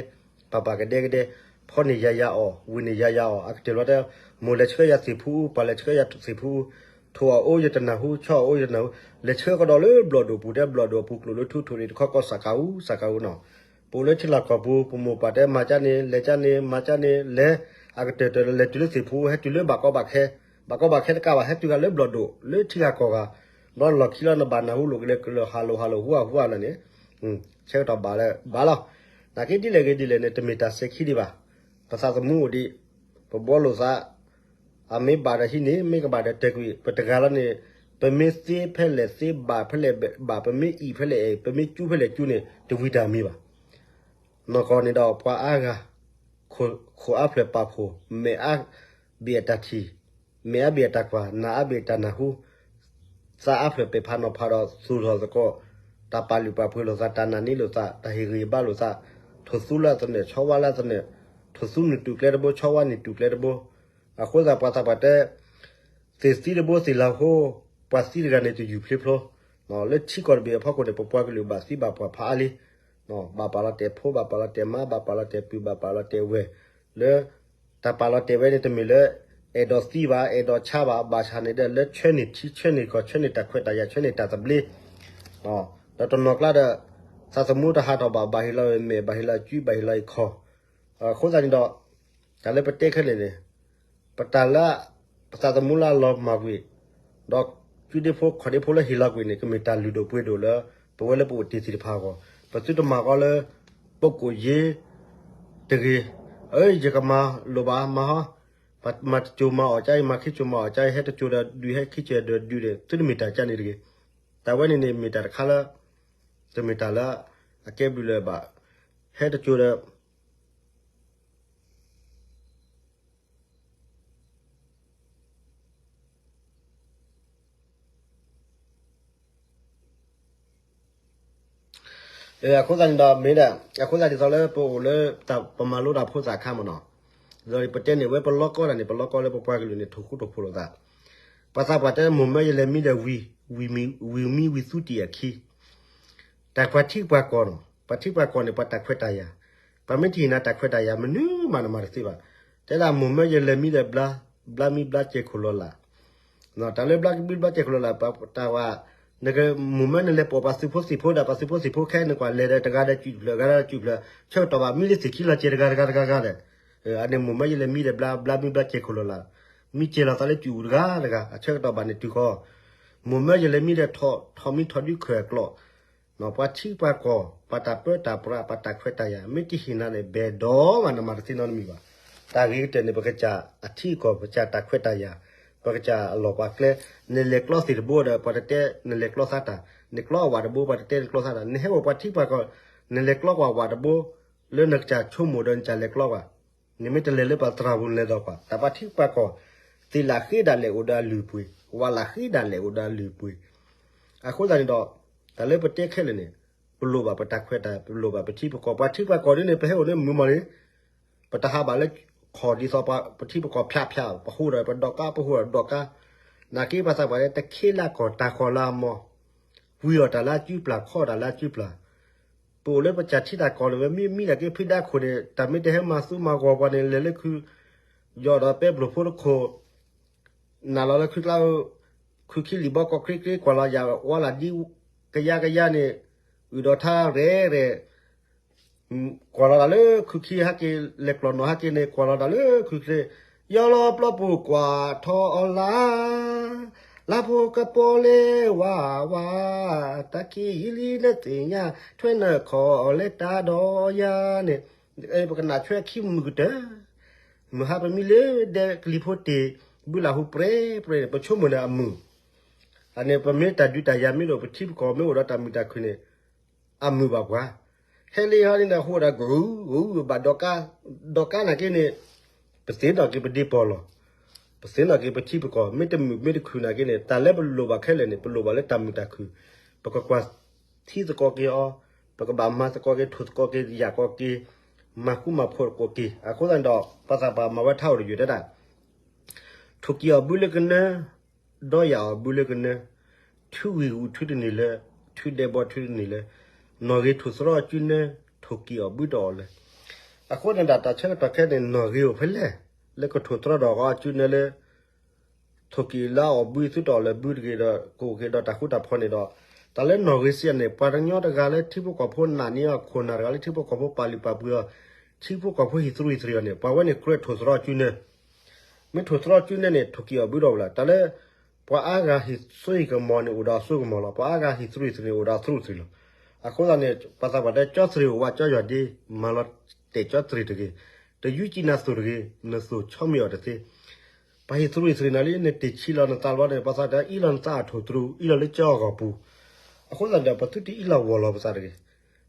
ပၢ်ပၢ်ကဒဲကဒဲ, ဖီန့ၢ်ယၤယၤအီၣ်, ဝံၤန့ၢ်ယၤယၤအီၣ်, အကတၢၢ်လီၤတဲ, မိၢ်လဲၤဆှၢယၤသ့ၣ်ဖူ, ပၢ်လဲၤဆှၢယၤသ့ၣ်ဖူ, ထိၣ်အီၣ်အိၣ်ယတနၢ်ဟူ, ဆီအီၣ်အိၣ်ယတနၢ်ဟူ, လဲၤဆှၢကဒီးလၢဘျီၣ်ဒိၣ်ပူၤ တဲဘျီၣ်ဒိၣ်အပူၤကျိၣ်လၢထူထိၣ်န့ၣ်တခီကီၢ်စးကၤအူ စးကၤအူနီၤ. ပအိၣ်လၢထံလီၢ်ကီၢ်ပူၤ ပမိၢ်ပၢ်တဲမၤကၢန့ၣ် လဲၤကၢန့ၣ် မၤကၢန့ၣ် လဲၤ, အကတၢၢ်တၢၢ်လဲၤတုၤလၢသ့ၣ်ဖူ ဟဲတုၤလၢဘၣ်ကီဘၣ်ခဲ, ဘၣ်ကီဘၣ်ခဲတကးဘၣ် ဟဲတုၤဃာ်လၢဘျီၣ်ဒိၣ် လၢထံဂၤကီၢ်ဂၤ, ဒီးလီၢ်ခံလီၤနဘၣ်နၢ်ဟူလိာ်ကလဲၤကလၢၤဟးလိာ်ဟးလိာ်ဟူအဟူအလၢာ်န့ၣ်, ဆၢကတီၢ်ဘၣ်လၢဘၣ်လီၤ. နာ်က့ဒ်လဲၣ်ဂ့ၤဒ်လဲၣ်န့ၣ် တမ့ၢ်တၢ်စဲၤခံဒံးဘၣ်. ပသးသမူအိၣ်ဒံး, ပဘှီလိာ်သး အမ့ၢ်ဘၣ်ဒီးဟံးန့ၢ် မ့ၢ်ကဘၣ်ဒီးတၢၢ်ကွံာ်, ပတဂၤလီၤန့ၣ်, ပမ့ၢ်သ့ဖဲလဲၣ်သ့ ဘၣ်ဖဲလဲၣ်ဘၣ်, ပမ့ၢ်အံၣ်ဖဲလဲၣ်အံၣ်, ပမ့ၢ်ကၠူဖဲလဲၣ်ကၠူန့ၣ် တဝံၤတၢ်မံၤဘၣ်. နီၢ်ကီၢ်န့ၣ်ဒီးပှၤအါဂၤ, ခိၣ်အါဖျၢၣ်ပာ်ဖှိၣ်, မဲာ်အါဘ့ၣ်အတၢ်ထံၣ်, မဲာ်အါဘ့ၣ်အတၢ်ကွၢ်, နၢ်အါဘ့ၣ်အတၢ်နၢ်ဟူ, သးအါဖျၢၣ်ပဲာ်ဖးနီၤဖးဒီးသူၣ်ထီၣ်သကိး, တၢ်ပာ်လုၢ်ပာ်ပှ့ၤလိာ်သး, တၢ်နာ်န့ၢ်လိာ်သး, တၢ်ဟ့ၣ်ဂံၢ်ဟ့ၣ်ဘါလိာ်သး, ထိၣ်သူလၢအသနၢၣ်, ဆီဝါလၢအသနၢၣ်, ထိၣ်သူန့ၢ်တူၢ်ကျဲတဘိ, ဆီဝါန့ၢ်တူၢ်ကျဲတဘိ. အဃိသတးပှၤသးပှၢ်တဲ သ့ၣ်သံတဘိသ့ၣ်လၤဟိ, ပှၤသံတဂၤန့ၣ်တယူၢ်ဖျ့ဖျိ, လၢထံကီၢ်တဘ့ၣ်အဖီခိၣ်န့ၣ် ပပှၤကလုာ်ဘၣ်သံဘၣ်ပှၢ်ဖးအါလံ. ဘၣ်ပာ်လီၤတဲာ်ဖိ ဘၣ်ပာ်လီၤတဲာ်မါ ဘၣ်ပာ်လီၤတဲာ်ပုၢ် ဘၣ်ပာ်လီၤတဲာ်ဝဲၢ်, လၢ တၢ်ပာ်လီၤတဲာ်ဝဲန့ၣ်တမ့ၢ်လၢ အဲၣ်ဒိးသံဘၣ် အဲၣ်ဒိးဆါဘၣ် ဘၣ်ဆၣ်န့ၣ်ဒီး လၢဆှၢန့ၢ်ထံဆှၢန့ၢ်ကီၢ် ဆှၢန့ၢ်တၢ်ခွဲးတၢ်ယာ် ဆှၢန့ၢ်တၢ်သဘျ့, ဒီးတနီၤကျါဒီး သးသမူတဟးထီၣ်ဘၣ် ဘၣ်ဟ့ၣ်လီၤမဲာ် ဘၣ်ဟ့ၣ်လီၤစု ဘၣ်ဟ့ၣ်လီၤအံၤခီ, အဃိသတးန့ၣ်ဒီး တၢ်လၢပတဲခဲလၢာ်န့ၣ် ပတၢ်လၢ ပသးသမူလၢအလီၤမၢ်ကွံာ် ဒီးစုဒ့ဖိခီၣ်ဒ့ဖိလၢဟ့ၣ်လီၤကွံာ်န့ၣ် ကမ့ၢ်တၢ်လုၢ်ဒိၣ်ပှ့ၤဒိၣ်လၢ ပဝဲလၢပအိၣ်တ့ၢ်သ့ၣ်တဖၣ်အဂီၢ်, ပသုတမၤဃီလၢ ပကိၣ်ယ့ တဂ့ၤ, အၢ ယကမၤလိာ်ဘၣ်မၤဟီ, မၤတစိၤမၤအီၣ်ကါအံၤ မၤခံစိၤမၤအီၣ်ကါအံၤ ဟဲတစိၤဒီးဒုး ဟဲခံစိၤဒီးဒုးန့ၣ် သုတမ့ၢ်တၢ်ကါန့ၣ်တဂ့ၤ, တၢ်ဝဲန့ၣ်န့ၣ် မ့ၢ်တၢ်တခါလၢ တမ့ၢ်တၢ်လၢ အကဲဘျုးလၢၤဘၣ်, ဟဲတစိၤဒီး အဃိသတးန့ၣ်ဒီး မ့ၢ်ဒၣ် အဃိသတးဒ်သိးလၢပအိၣ်လၢ ပမၤလိတၢ်ဖိသၣ်အခါမ့ၢ်နီၤ, ဒီးပတဲန့ၣ်ဝဲပလီၢ်ကီၢ်တၢ်န့ၣ် ပလီၢ်ကီၢ်လၢပပှၤကလုာ်န့ၣ် ထိၣ်ဃူထိၣ်ဖိးလိာ်သး, ပှၤသးပှၢ်တဲ မိၢ်မၢယလဲၤမံဒီးဝံၤ ဝံၤမံဝံၤသူတံၢ်အခံ တၢ်ပှၤထံပှၤကီၢ်နီၤ, ပှၤထံပှၤကီၢ်န့ၣ် ပှၤတၢ်ခွဲးတၢ်ယာ်, ပှၤမ့ၢ်တဟ့ၣ်နၤတၢ်ခွဲးတၢ်ယာ် မနုၤမးနမၤတသ့ဘၣ်. တဲဒၣ်မိၢ်မၢယလဲၤမံဒီး ဘျါမံဘျါစဲၤခိၣ်လီၤလး, တၢ်လၢဘျါမံဘျါစဲၤခိၣ်လီၤလး တၢ်ဝဲ မိၢ်မၢနလဲၤပိာ်ပှၤသုးဖိသံၣ်ဖိဒီး ပှၤသုးဖိသံၣ်ဖိခဲအံၤန့ၣ်ကွၢ်လဲၤဒီးတဂၤဒီးစုၣ်ဖျၢၣ် တဂၤဒီးစုၣ်ဖျၢၣ် ဆၢကတီၢ်ဘၣ်မံလၢသ့ၣ်ခံလီၤစဲၤတဂၤတဂၤတဂၤဂၤဒီး, အန့ၣ်မိၢ်မၢယလဲၤမံဒီး ဘျါမံဘျါစဲၤခိၣ်လီၤလး, မံစဲၤလီၤသးလၢစုၣ်အူတဂၤတဂၤ အဆၢကတီၢ်ဘၣ်န့ၣ်တုၤဃီ မိၢ်မၢယလဲၤမံဒီး ထီၣ်မံထီၣ်ဒုးခၢၣ်အကျိာ်, ပှၤထံပှၤကီၢ် ပှၤတၢ်ပၢတၢ်ပြး ပှၤတၢ်ခွဲးတၢ်ယာ် မ့ၢ်တဟ့ၣ်နၤန့ၣ် ဘဲၣ်ဒီးမးနမၤတသ့နီတမံၤဘၣ်. တၢ်ဂ့ၤကတၢၢ်န့ၣ် ပကစၢ်အထံအကီၢ် ပကစၢ်တၢ်ခွဲးတၢ်ယာ် ပကစၢ်အလီၢ်ပှၤကျဲ, နလဲၤကျီသ့ၣ်တဘိဒီး ပှၤတတဲနလဲၤကျီသးတၢ်, နကျီအဝးတဘိ ပှၤတတဲနကျီသးတၢ်, နဟဲအိၣ်ပှၤထံပှၤကီၢ် နလဲၤကျီကွၢ်ဝးတဘိ လၢနကစၢ်ဆိကမိၣ်ဒီးနကစၢ်လဲၤကျီကွၢ် နမ့ၢ်တလဲၤလၢပှၤသရၣ်ပူၤနလဲၤဒီးကွၢ် တၢ်ပှၤထံပှၤကီၢ် သ့ၣ်လၢဃ့ဒၣ်လဲာ်အိၣ်ဒီးအလုၢ်အပှ့ၤ, ဝးလၢဃ့ဒၣ်လဲာ်အိၣ်ဒီးအလုၢ်အပှ့ၤ, အဃိသတးန့ၣ်ဒီး တၢ်လၢပတဲခဲလၢာ်န့ၣ် ပလိၣ်ဘၣ်ပတၢ်ခွဲးတၢ် ပလိၣ်ဘၣ်ပထံပကီၢ်, ပှၤထံပှၤကီၢ်ဒ်န့ၣ် ပဟဲအိၣ်န့ၣ်မုာ်မးန့ၣ် ပတဟးဘၣ်လၢခီၣ်ဒ်သိးပထံပကီၢ်ဖျးဖျး ပဟူးဒီးပဒီးကါ ပဟူးဒီးဒီးကါ, နာ်က့ပှၤသးပှၢ်တဲ တခ့လၢကီၢ်တၢ်ဃီၤလၢအမီၤ, ဝံၤအီၣ်တၢ်လၢအစုပျၢ် ခီအီၣ်တၢ်လၢအစုပျၢ် ပအိၣ်လၢပကစၢ်ထံတၢ်ကီၢ်လၢၤဝဲ မ့ၢ်မံဒၣ်က့ဖုဒါခိၣ်န့ၣ် တၢ်မ့ၢ်တဟဲမၤသူမၤဂီၤပှၤန့ၣ် လဲၤလၢခု ယီၤဒီးပဲဘျိၣ်ဖိတခိၣ် နၤလီၤလၢခုကျါ ခုခံလံာ်ဘီကီၢ်ချ့ချ့ ကွၢ်လီၤယၤဝါလၢ်ဒ်ကယါကယါန့ၣ် အုၣ်ဒီးထါရဲၣ်ရဲၣ် ကွၢ်လီၤတၢ်လၢခုခံဟဲက့ၤ လဲၤကျီၢ်နီၢ်ဟဲက့ၤန့ၣ် ကွၢ်လီၤတၢ်လၢခုချ့ ယီၤလီၤပျီပူၤကွၢ်ထီၣ်အီၤလၢ လါဖိကပီၤလဲၤဝါဝါ တၢ်ခံယံာ်လံနသ့ၣ်ညါ ထွဲနၢ်ခီၣ်လဲၤတၢ်ဒီးယၤန့ၣ် ပကနၣ်ဆွဲခံမုၢ်ကတၢၢ် မုၢ်ဟါပမံလၢဒဲကလံၤဖိတ့ၢ် ဘုလၢ်ဟူပြဲပြဲန့ၣ် ပဆိကမိၣ်န့ၣ်အမုာ် အန့ၣ်ပမ့ၢ်တၢ်ဒုးတၢ်ယၤမ့ၢ်အိၣ် ပထံပကီၢ်မ့ၢ်အိၣ်ဒီးတၢ်မုာ်တၢ်ခုၣ်န့ၣ် အမုာ်ဘၣ်ပှၤ ဟဲလံဟီန့ၣ်ဒီး ဟိဒီးကရူၢ်ကရူၢ်ဘၣ်ဒီးကါ ဒီးကါနာ်က့န့ၣ် ပသ့ၣ်နီၣ်က့ၤပဒ့ပီၢ်လီၤ. ပသ့ၣ်နီၣ်က့ၤပထံပကီၢ် မ့ၢ်တမုာ်မ့ၢ်တခုၣ်နာ်က့န့ၣ် တၢ်လၢပလိၣ်ဘၣ်ခဲလၢာ်န့ၣ် ပလိၣ်ဘၣ်လၢတၢ်မုာ်တၢ်ခုၣ် ပကကွၢ်ထံသကိးက့ၤအီၤ ပကဘၣ်မၤသကိးက့ၤ ထိၣ်သကိးက့ၤ ယၢ်ကီးက့ၤ မၤဃူမၤဖိးသကိးက့ၤ အဃိသတးန့ၣ်ဒီး ပှၤသးပှၢ်မၤဝဲထါအိၣ်တယိာ်တဲဒၣ် ထိၣ်ကံၢ်အီၣ်ဘုလၢကနၢ ဒီးယၢ်အီၣ်ဘုလၢကနၢ, ထုဂံၢ်ဂူာ်ထုတန့ၢ်လၢ, ထုဒဲးဘီထုတန့ၢ်လၢ, နီၢ်ဂ့ၤထိၣ်သရီအစုနၢ, ထိၣ်ကံၢ်အီၣ်ဘုတအီၣ်လၢၤ. အဃိန့ၣ်ဒီး တၢ်ဆၢကတီၢ်ခဲအံၤန့ၣ် နီၢ်ဂ့ၤအိၣ်ဖဲလဲၣ်, လၢကထိၣ်သရီဒီးအီၤအစုနၢလၢ ထိၣ်ကံၢ်လၢအီၣ်ဘုသုတအီၣ်လၢၤဘုတဂ့ၤဒီး ကအိၣ်က့ၤဒီးတၢ်ဃူတၢ်ဖိးန့ၣ်ဒီး, တၢ်လၢနီၢ်ဂ့ၤစံးန့ၣ် ပှၤကညီတဂၤလၢထံဖိကီၢ်ဖိနာ်န့ၢ်အီၤ ခိၣ်နၢ်တဂၤလၢထံဖိကီၢ်ဖိပာ်လုၢ်ပာ်ပှ့ၤအီၤ, ထံဖိကီၢ်ဖိဟံၣ်သရူးဟံၣ်သရံးအီၤန့ၣ် ပှၤဝဲန့ၣ်ကြၢးထိၣ်သရီအစုနၢ မ့ၢ်ထိၣ်သရီအစုနၢန့ၣ် ထိၣ်ကံၢ်အီၣ်ဘုဒီးဝဲလီၤ. တၢ်လၢ ပှၤအါဂၤဟံၣ်စိဟံၣ်ကမီၤန့ၣ် အိၣ်ဒီးအစိကမီၤလီၤ. ပှၤအါဂၤဟံၣ်သရူးဟံၣ်သရံးန့ၣ် အိၣ်ဒီးအသရူးသရံးလီၤ. အဃိသတးန့ၣ် ပှၤသးပှၢ်တဲ ကၠီသရံးအိၣ်ဝးကၠီယွၤဒ့, မၤလီၤတဲာ်ကၠီသရံးတဂ့ၤ, တယုၢ်ကံနၤသိၣ်တဂ့ၤ, နသိၣ်ဆီမ့ၢ်အီၤတသ့ ပှၤဟံၣ်သရူးဟံၣ်သရံးနၤလံ နတ့ၢ်ဆံးလီၤနသးလီၤန့ၣ် ပှၤသးပှၢ်တဲ အ့ၣ်လီၤနသးအထိၣ်သရူး အ့ၣ်လီၤလၢကၠီအဂီၢ်ပူၤ. အဃိသတးဒီး ပသုတအ့ၣ်လီၤဝီၢ်လီၤပသးတဂ့ၤ.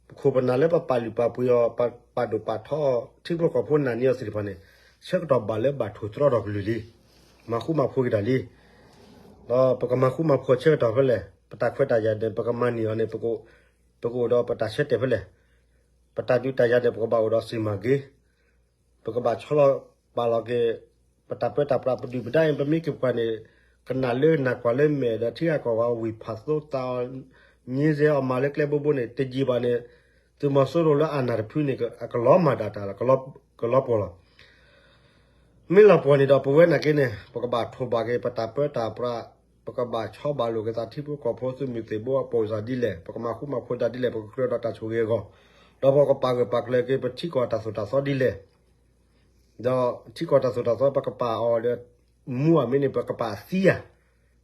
ပခိၣ်ပနၢ်လၢပပာ်လုၢ်ပာ်ပှ့ၤအီၤ ပပာ်ဒိၣ်ပာ်ထီအီၤ ထံဖိကီၢ်ဖိနာ်န့ၢ်အီၤသ့ၣ်တဖၣ်န့ၣ် ဆၢကတီၢ်ဘၣ်လၢဘၣ်ထိၣ်သရီဒီးကလုၢ်လံ. မၤဃူမၤဖိးက့ၤတၢ်လံ. ဒီးပကမၤဃူမၤဖိးဆၢကတီၢ်ဖဲလဲၣ်, ပတၢ်ခွဲးတၢ်ယာ်န့ၣ် ပကမၤန့ၢ်အီၤန့ၣ် ပကအိၣ်ဒီးပတၢ်ဆၢတဲာ်ဖဲလဲၣ်, ပတၢ်ဒုးတၢ်ယၤန့ၣ် ပကဘၣ်အိၣ်ဒီးစံၣ်မၤဂ့ၤ ပကဘၣ်ဆီလီၤပာ်လီၤက့ၤ ပတၢ်ပၢတၢ်ပြး ပဒုၣ်ပဒါအံၤ ပမ့ၢ်က့ၤပှၤန့ၣ် ကနၣ်လၢနၢ်ကွၢ်လၢမဲာ်ဒီး ထံဂၤကီၢ်ဂၤဝံၢ်ဖးသိသးအီၤ ငြိစဲအီၤမၤလၢကျဲဘိဘိန့ၣ် တယံာ်ဘၣ်န့ၣ် သုးမီၤစိရိၤလၢအနၢ်တဖုန့ၣ် အကလီၤမၤဒၣ်တၢ်လီၤ, ကလီၤပှီၢ်လီၤ. မ့ၢ်လီၤပှီၢ်န့ၣ်ဒီး ပဝဲနာ်က့န့ၣ် ပကဘၣ်ထိးဘၣ်က့ၤ ပတၢ်ပၢတၢ်ပြး, ပကဘၣ်ဆီဘၣ်လိာ်က့ၤသး ထံဖိကီၢ်ဖိသုးမုၢ်သံၣ်ဘိအပိာ်စၢ်ဒ်လဲၣ်, ပကမၤဃူမၤဖိးတၢ်ဒ်လဲၣ်, ပကကြၢးဒီးတၢ်ဆိၣ်ဂ့ၤအဂီၢ်, ဒီးပကပာ်ဂၢၢ်ပာ်ကျၢၤက့ၤ ပထံကီၢ်တၢ်သိၣ်တၢ်သီဒ်လဲၣ်, ဒီးထံကီၢ်တၢ်သိၣ်တၢ်သီ ပကပာ်အီၤဒီး မူအမ့ၢ်န့ၣ် ပကပာ်သံဧါ.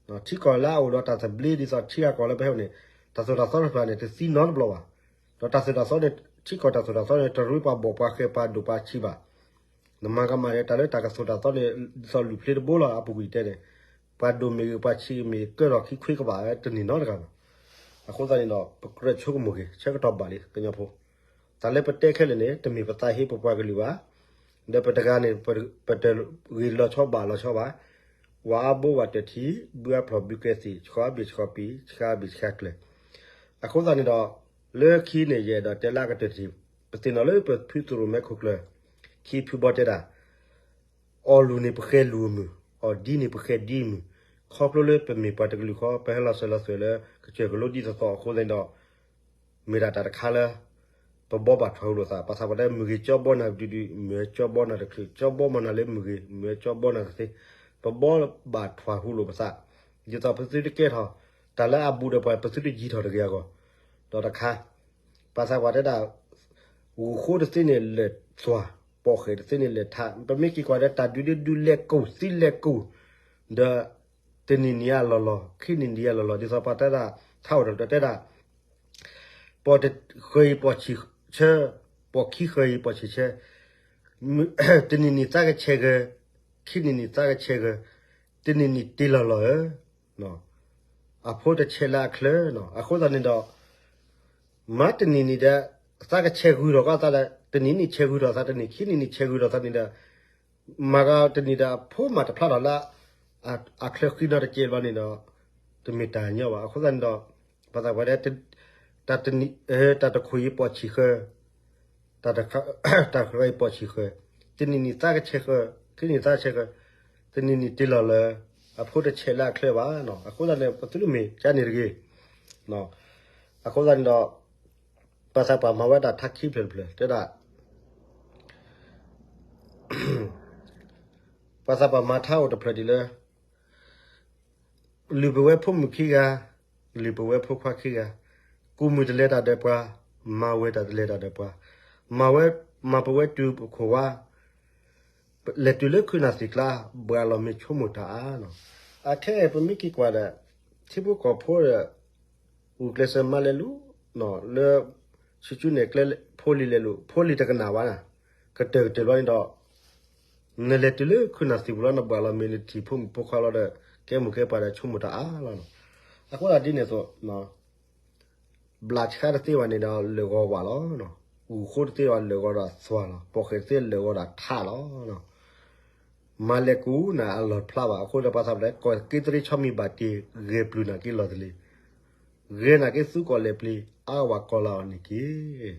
ထံကီၢ်လၢအအိၣ်ဒီးတၢ်သဘျ့ ဒ်သိးထံဂၤကီၢ်လၢပဟဲအိၣ်န့ၣ် တၢ်သိၣ်တၢ်သီတဖၣ်န့ၣ် တသံနီတဘျီဘၣ်. ဒီးတၢ်သိၣ်တၢ်သီန့ၣ် ထံကီၢ်တၢ်သိၣ်တၢ်သီန့ၣ် တရ့ပှၤဘီၣ်ပှၤဃဲၤပှၤဒိၣ်ပှၤဆံးဘၣ်. နမၤကမၣ်ဒီး တၢ်လၢတၢ်ကသိၣ်တၢ်သီန့ၣ် ဒ်သိးလူၢ်ဖျ့တဘိလီၤ အပူၤကွံာ်တဲန့ၣ်, ပှၤဒိၣ်မ့ၢ်ဂ့ၤပှၤဆံးမ့ၢ်ဂ့ၤ ကၢထီၣ်ခံခွ့ကဘၣ်ဝဲတန့ၢ်နီတဂၤဘၣ်. အဃိသတးန့ၣ်ဒီး ပကြၢးဆိကမိၣ်က့ၤ ဆၢကတီၢ်ဘၣ်လံ ကညီဖိ တၢ်လၢပတဲခဲလၢာ်န့ၣ် တမ့ၢ်ပသးဟ့ပပှၤကလုာ်ဘၣ်. ဒီးပတဂၤန့ၣ် ပတဂ့ၤလီၤဆီဘၣ်လီၤဆီဘၣ်. ဝၤအါဘိဝၤတထံၣ်, ဘုအါဖျိၣ်ဘုကဲသံၣ်, ဆှီအါဘ့ၣ်ဆှီပံၤ, ဆှါအါဘ့ၣ်ဆှါကျဲၤ. အဃိသတးန့ၣ်ဒီး လၢခံန့ၣ် ယအဲၣ်ဒိးတဲလၢအကတၢၢ်တထံၣ်, ပသ့ၣ်နီၣ်လၢပဖုသရိာ်မဲခိၣ်ကျၢၢ် ခံဖုဘီတဲဒၣ် အီၣ်လူၢ်န့ၣ်ပဃဲၤလူၢ်အမုၢ်, အီၣ်ဒံန့ၣ်ပဃဲၤဒံအမုၢ်, ခီဖျိလၢပမ့ၢ်ပှၤတကလုာ်ဃီ ပဟဲလီၤစၢၤလီၤသွဲၣ်လၢ ကစၢၢ်ကလိဒ်သိးသိးအဃိသတးဒီး မ့ၢ်ဒၣ်တၢ်တခါလၢ ပဘီဘၣ်ထွဲးဟူလိာ်သး, ပှၤသးပှၢ်တဲ မုၢ်ဂ့ၤကၠီဘီနၤတဒုဒု, မုၢ်ဝဲကၠီဘီနၤတချုး, ကၠီဘီမၤနၤလၢမုၢ်ဂ့ၤ, မုၢ်ဝဲကၠီဘီနၤတသ့, ပဘီဘၣ်ထွဲးဟူလိာ်ပသး, ဒ်သိးပသုတကဲထီၣ် တၢ်လၢအဘူးဒီးပှၤ ပသုတယံၤထီၣ်တဂ့ၤအဂီၢ်, ဒီးတခါ ပှၤသးပှၢ်တဲဒၣ် ဂုၢ်ဃိတသ့န့ၣ်လဲၤသွၣ်, ပိာ်ဃဲၣ်တသ့န့ၣ်လဲၤထး, ပမ့ၢ်က့ၤကွၢ်ဒီး တၢ်ဒုးဒုးဒုးလဲၤကူၣ်သံလဲၤကူၣ်, ဒီး တနံၤနံၤအလီၢ်လီၢ်, ခံနံၤနံၤအလီၢ်လီၢ်, ဒ်သိးပှၤတဲဒၣ် ထါအိၣ်တဖျၢၣ်တဲဒၣ် ပိာ်တဃၢၤအံၤပိာ်ဆံးဆၢ, ပိာ်ခံဃၢၤအံၤပိာ်ဆံးဆၢ, တနံၤနံၤသးကဆဲးဂၢၢ်, ခံနံၤနံၤသးကဆဲးဂၢၢ်, တနံၤနံၤတ့လီၢ်လီၢ်ဧၢ, အဖိတဆဲးလၢအချၢ, အဃိသတးန့ၣ်ဒီး မၤတနံၤနံၤဒီး သးကဆဲးဂုၢ်ထီၣ်ကီးသးဒီး တနံၤနံၤဆဲးဂုၢ်ထီၣ်သးတနံၤ, ခံနံၤနံၤဆဲးဂုၢ်ထီၣ်သးန့ၣ်ဒီး မၤကတနံၤဒီး အဖိမၤတဖျါထီၣ်လၢ အချၢဃံနီတကဲဘျီန့ၣ်ဒီး တမ့ၢ်တၢ်ညီဘၣ်. အဃိသတးန့ၣ်ဒီး ပှၤသးပှၢ်တဲ တၢ်တနံၤ တၢ်တခိၣ်အံၤပိာ်ဆံးဃၢၤ, တၢ်တ တၢ်ဃၢၤအံၤပိာ်ဆံးဃၢၤ, တနံၤနံၤသးကဆဲးဃၢၤ, ခံနံၤသးဆဲးဃၢၤ, တနံၤနံၤတ့လီၢ်လၢ အဖိတဆဲးလၢအချၢဘၣ်. အဃိသတးန့ၣ် ပသုတမ့ၢ်ကန့ၣ်တဂ့ၤ. အဃိသတးန့ၣ်ဒီး ပှၤသးပှၢ်မၤဝဲဒၣ်ထါခံဖျၢၣ်တဖျၢၣ် တဲဒၣ် ပှၤသးပှၢ်မၤထါအိၣ်တဖျၢၣ်ဒ်လၢ လုၢ်ပဝဲဖိမုၣ်ခံဂၤ, လုၢ်ပဝဲဖိခွါခံဂၤ, ကူၣ်မုၢ်တလဲၤတၢ်ဒီးပှၤ, မၤဝဲတၢ်တလဲၤတၢ်ဒီးပှၤ, မၤဝဲ, မၤပဝဲတုၤပခိၣ်ဝါ, လဲၤတုၤလၢခုနၢ်သံၣ်ကျါ, ဘှၣ်လီၤမ့ၢ်ဆိကမိၣ်တၢ်အါနီၤ. အခဲအံၤပမ့ၢ်က့ၤကွၢ်ဒီး ထံဖိကီၢ်ဖိဒီး ဂုာ်ကျဲးစၢးမၤလဲၤလူၤ, လၢ ဆူၣ်ဆူၣ်န့ၣ်ကျဲ ဖိလံၤလဲၤလူၤ, ဖိလံၤတကနၣ်ဘၣ်, ကတၢၢ်ကတၢၢ်ဘျီန့ၣ်ဒီး နလဲၤတုၤလၢခုနၢ်သံၣ်ပူၤလီၤ နဘှၣ်လီၤမ့ၢ်နထံၣ်ဖိမုၣ်ဖိခွါလီၤဒီး ကဲမိၢ်ကဲပၢ်ဒီးဆိကမိၣ်တၢ်အါလီၤ. အဃိသတးဒ်န့ၣ်အသိး ဘျးဆါတသ့ဘၣ်န့ၣ်ဒီး လၢာ်ဂီၤဝၣ်လီၤ. ဂုၢ်ဃိတသ့ဘၣ် လၢာ်ဂီၤဒီးသွၣ်လီၤ. ပိာ်ဃဲၣ်တသ့ လၢာ်ဂီၤဒီးထးလီၤ. မၤလဲၤကူၣ်နၤအလီၢ်တဖျါဘၣ်. အဃိဒီးပှၤသးပှၢ်တဲ ကီၢ်က့တရံးဆီမံၤဘၣ်တ့ၢ် ဂဲၤပျုၤနာ်က့လီၢ်တလ့ၤ, ဂဲၤနာ်က့သူကီၢ်လဲၤပျ့ၤ အါဝၤကီလီၤအီၤန့ၣ်က့ၤ.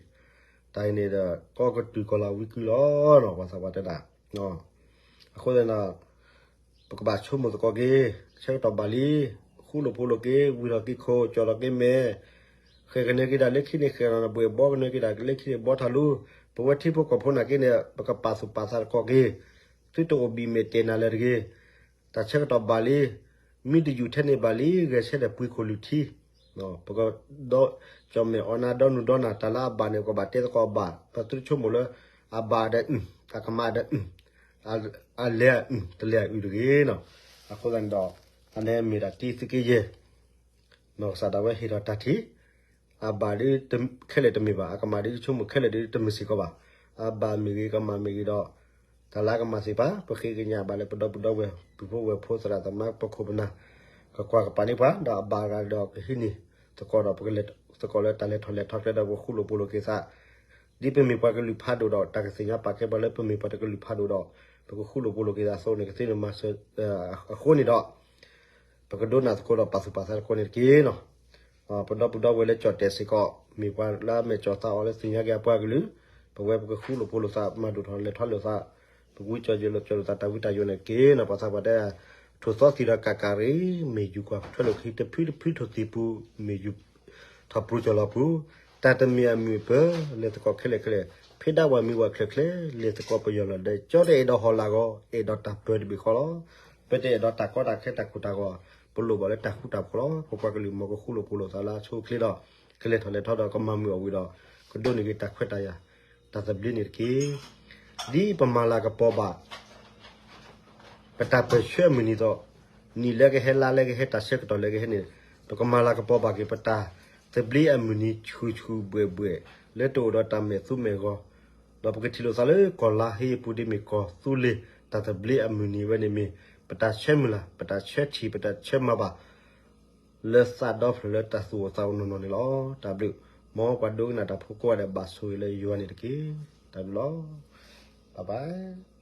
တၢ်အံၤန့ၣ်ဒီး ကီၢ်ကတုၤကီၢ်လၢဝံကုလီၤနီၤ ပှၤသးပှၢ်တဲဒၣ်. အဃိသတးန့ၣ်ဒီး ပကဘၣ်ဆိကမိၣ်သကိးက့ၤ ဆၢကတီၢ်ဘၣ်လံ, ဃူလိာ်ဖိးလိာ်က့ၤ ဝံၤထီၣ်က့ၤခိၣ် ကၠီၣ်ထီၣ်က့ၤမဲာ်, ဃဲၣ်ကနၢက့ၤတၢ်လၢခံန့ၣ် ဃဲၣ်ထီၣ်နဘှဲၣ် ဘီကနၢက့ၤတၢ်လၢခံန့ၣ် ဘီထီၣ်လူၤ, ပဝဲထံဖိကီၢ်ဖိနာ်က့န့ၣ် ပကပာ်သူၣ်ပာ်သးသကိးက့ၤ, သုတအိၣ်ဘံၣ်မဲာ်တဲာ်နၤလၢၤတဂ့ၤ, တၢ်ဆၢကတီၢ်ဘၣ်လံ, မ့ၢ်တယူၢ်ထဲန့ၣ်ဘၣ်လံ ဂဲၤဆၢထၢၣ်ပှ့ၤခိၣ်လုၢ်ထံ ပကဒီး ကၠီၣ်မဲာ်အီနါဒီနုၢ်ဒီနၢ် တၢ်လၢအဘၣ်န့ၣ် ပကဘၣ်တဲသကိးအဘၣ်, ပသုတဆိကမိၣ်လၢ အဘၣ်ဒီးအုၣ်, အကမၣ်ဒီးအုၣ်, အလဲၤအုၣ် တလဲၤအုၣ်တဂ့ၤနီၤ. အဃိသတးန့ၣ်ဒီး အန့ၣ်မ့ၢ်ဒၣ်တံသုးက့ယဲၢ် နီၢ်ကစၢ်ဒၣ်ဝဲဟ့ၣ်ထီၣ်တၢ်ထံၣ်, အဘၣ်ဒ်ခဲလၢာ်တမ့ၢ်ဘၣ်, အကမၣ်ဒ်ဆိကမိၣ်ခဲလၢာ်ဒ်တမ့ၢ်စ့ၢ်ကီးဘၣ်. အဘၣ်မ့ၢ်ဂ့ၤ ကမၣ်မ့ၢ်ဂ့ၤဒီး တၢ်လၢအကမၣ်သ့ၣ်တဖၣ် ပဃ့ကညးဘၣ်လၢပဒီပုၢ်ဒီဝဲၢ် ပုၢ်ဖိဝဲၢ်ဖိသရၣ်သမါ ပခိၣ်ပနၢ် ကကွၢ်ကပၤန့ၢ်ပှၤ ဒီးအဘၣ်ဂၤဒီးကဟံးန့ၢ်သကိးဒီး ပကလဲၤသကိးလၢတၢ်လဲၤထီၣ်လဲၤထီကျဲဒီး ပဃူလိာ်ဖိးလိာ်က့ၤသး ဒ်ပမ့ၢ်ပှၤကလုာ်ဖးဒိၣ်ဒီး တၢ်ကသ့ၣ်ညါပာ်ကဲပှၤလၢပမ့ၢ်ပှၤတကလုာ်ဖးဒိၣ်ဒီး ပကဃူလိာ်ဖိးလိာ်က့ၤသးအသိးန့ၣ် ကသ့န့ၣ်မၤစၢၤ အဃိန့ၣ်ဒီး ပကဒိကနၣ်သကိးဒီးပာ်သူၣ်ပာ်သးသကိးန့ၣ်တက့ၢ်နီၤ. ပဒီပုၢ်ဒီဝဲၢ်လၢကၠီၣ်တဲာ်စ့ၢ်ကီး မ့ၢ်ပှၤလၢအမဲာ်ကၠီၤသးအီၤလၢသ့ၣ်ညါက့ၤအပှၤကလုာ်, ပဝဲပကဃူလိာ်ဖိးလိာ်သး မၤဒိၣ်ထီၣ်လဲၤထီၣ်လိာ်သး, ပကဝံကၠီၣ်ယိၤလိာ်ကၠီၣ်လိာ်သးတၢ်ဝံတၢ်ယိၤန့ၣ်တက့ၢ်နီၤ. ပှၤသးပှၢ်တဲ ထိၣ်သီသံၣ်ဒီးကးကးရ့ၣ် မ့ၢ်ယူၤကွၢ်ထွဲလိာ်ကဟံးတဖုတဖုထိၣ်သံၣ်ပူၤ မ့ၢ်ယူၤထီၣ်ပျိကၠီၣ်လီၤပူၤ တၢ်တမံၤအမုာ်အပၢၤ လဲၤသကိးခဲလၢာ်ခဲလၢာ်, ဖဲဒၣ်ပှၤမံၤပှၤချၢးချၢ လဲၤသကိးပယီၤလီၤဒီး ကၠီတအဲၣ်ဒိးဟီၣ်လာ်ဂီၤ အဲၣ်ဒိးတၢ်ပၢတဘ့ၣ်ဃီလီၤ. ပတအဲၣ်ဒိးတၢ်ကီတၢ်ခဲတၢ်ခူးတၢ်ဂီၤ, ပလိၣ်ဘၣ်လၢတၢ်ဃူတၢ်ဖိးလီၤ. ပပှၤကလုာ်မ်ကဃူလိာ်ဖိးလိာ်သးလၢအဆိအချ့ဒီး ကလဲၤထီၣ်လဲၤထီဒီးကမၤမုာ်အီၣ်ဝံၤဒီး ကဒိးန့ၢ်က့ၤတၢ်ခွဲးတၢ်ယာ် တၢ်သဘျ့န့ၣ်တက့ၢ်. ဒ်ပမၤလၤကပီၤဘၣ် ပတၢ်ပၢၢ်ဆၢအမုၢ်နံၤဒီး နံၣ်လၢကဟဲလါလၢကဟဲတၢ်ဆၢကတီၢ်လၢကဟဲန့ၣ် ပကမၤလၤကပီၤဘၣ်က့ၤ ပတၢ်သဘျ့အမုၢ်နံၤဆူၣ်ဆူၣ်ဘှဲၣ်ဘှဲၣ် လၢတအိၣ်ဒီးတၢ်မဲာ်သူမဲာ်ဂီၤ, ဒီးပကထံၣ်လိာ်သးလၢကီၢ်လါဟ့အပူၤဒ်မ့ၢ်ကီၢ်သူလ့ၤ တၢ်သဘျ့အမုၢ်နံၤဝဲန့ၣ်မ့ၢ် ပတၢ်ဆၢမုၢ်လၢ် ပတၢ်ဆၢထံၣ် ပတၢ်ဆၢမၤဘၣ် လၢသးဒီဖျၢၣ်လၢတၢ်သူၣ်အိၣ်သးအိၣ်နီၢ်နီၢ်န့ၣ်လီၤ. တၢ်ဘျုး, မ်ပှၤဒိကနၣ်တၢ်ဖိကိးဂၤဒဲးဘၣ်ဆိၣ်ဂ့ၤလၢယွၤန့ၣ်တက့ၢ်. တၢ်ဘျုးလီၤ. ဘၣ်ဘၣ်.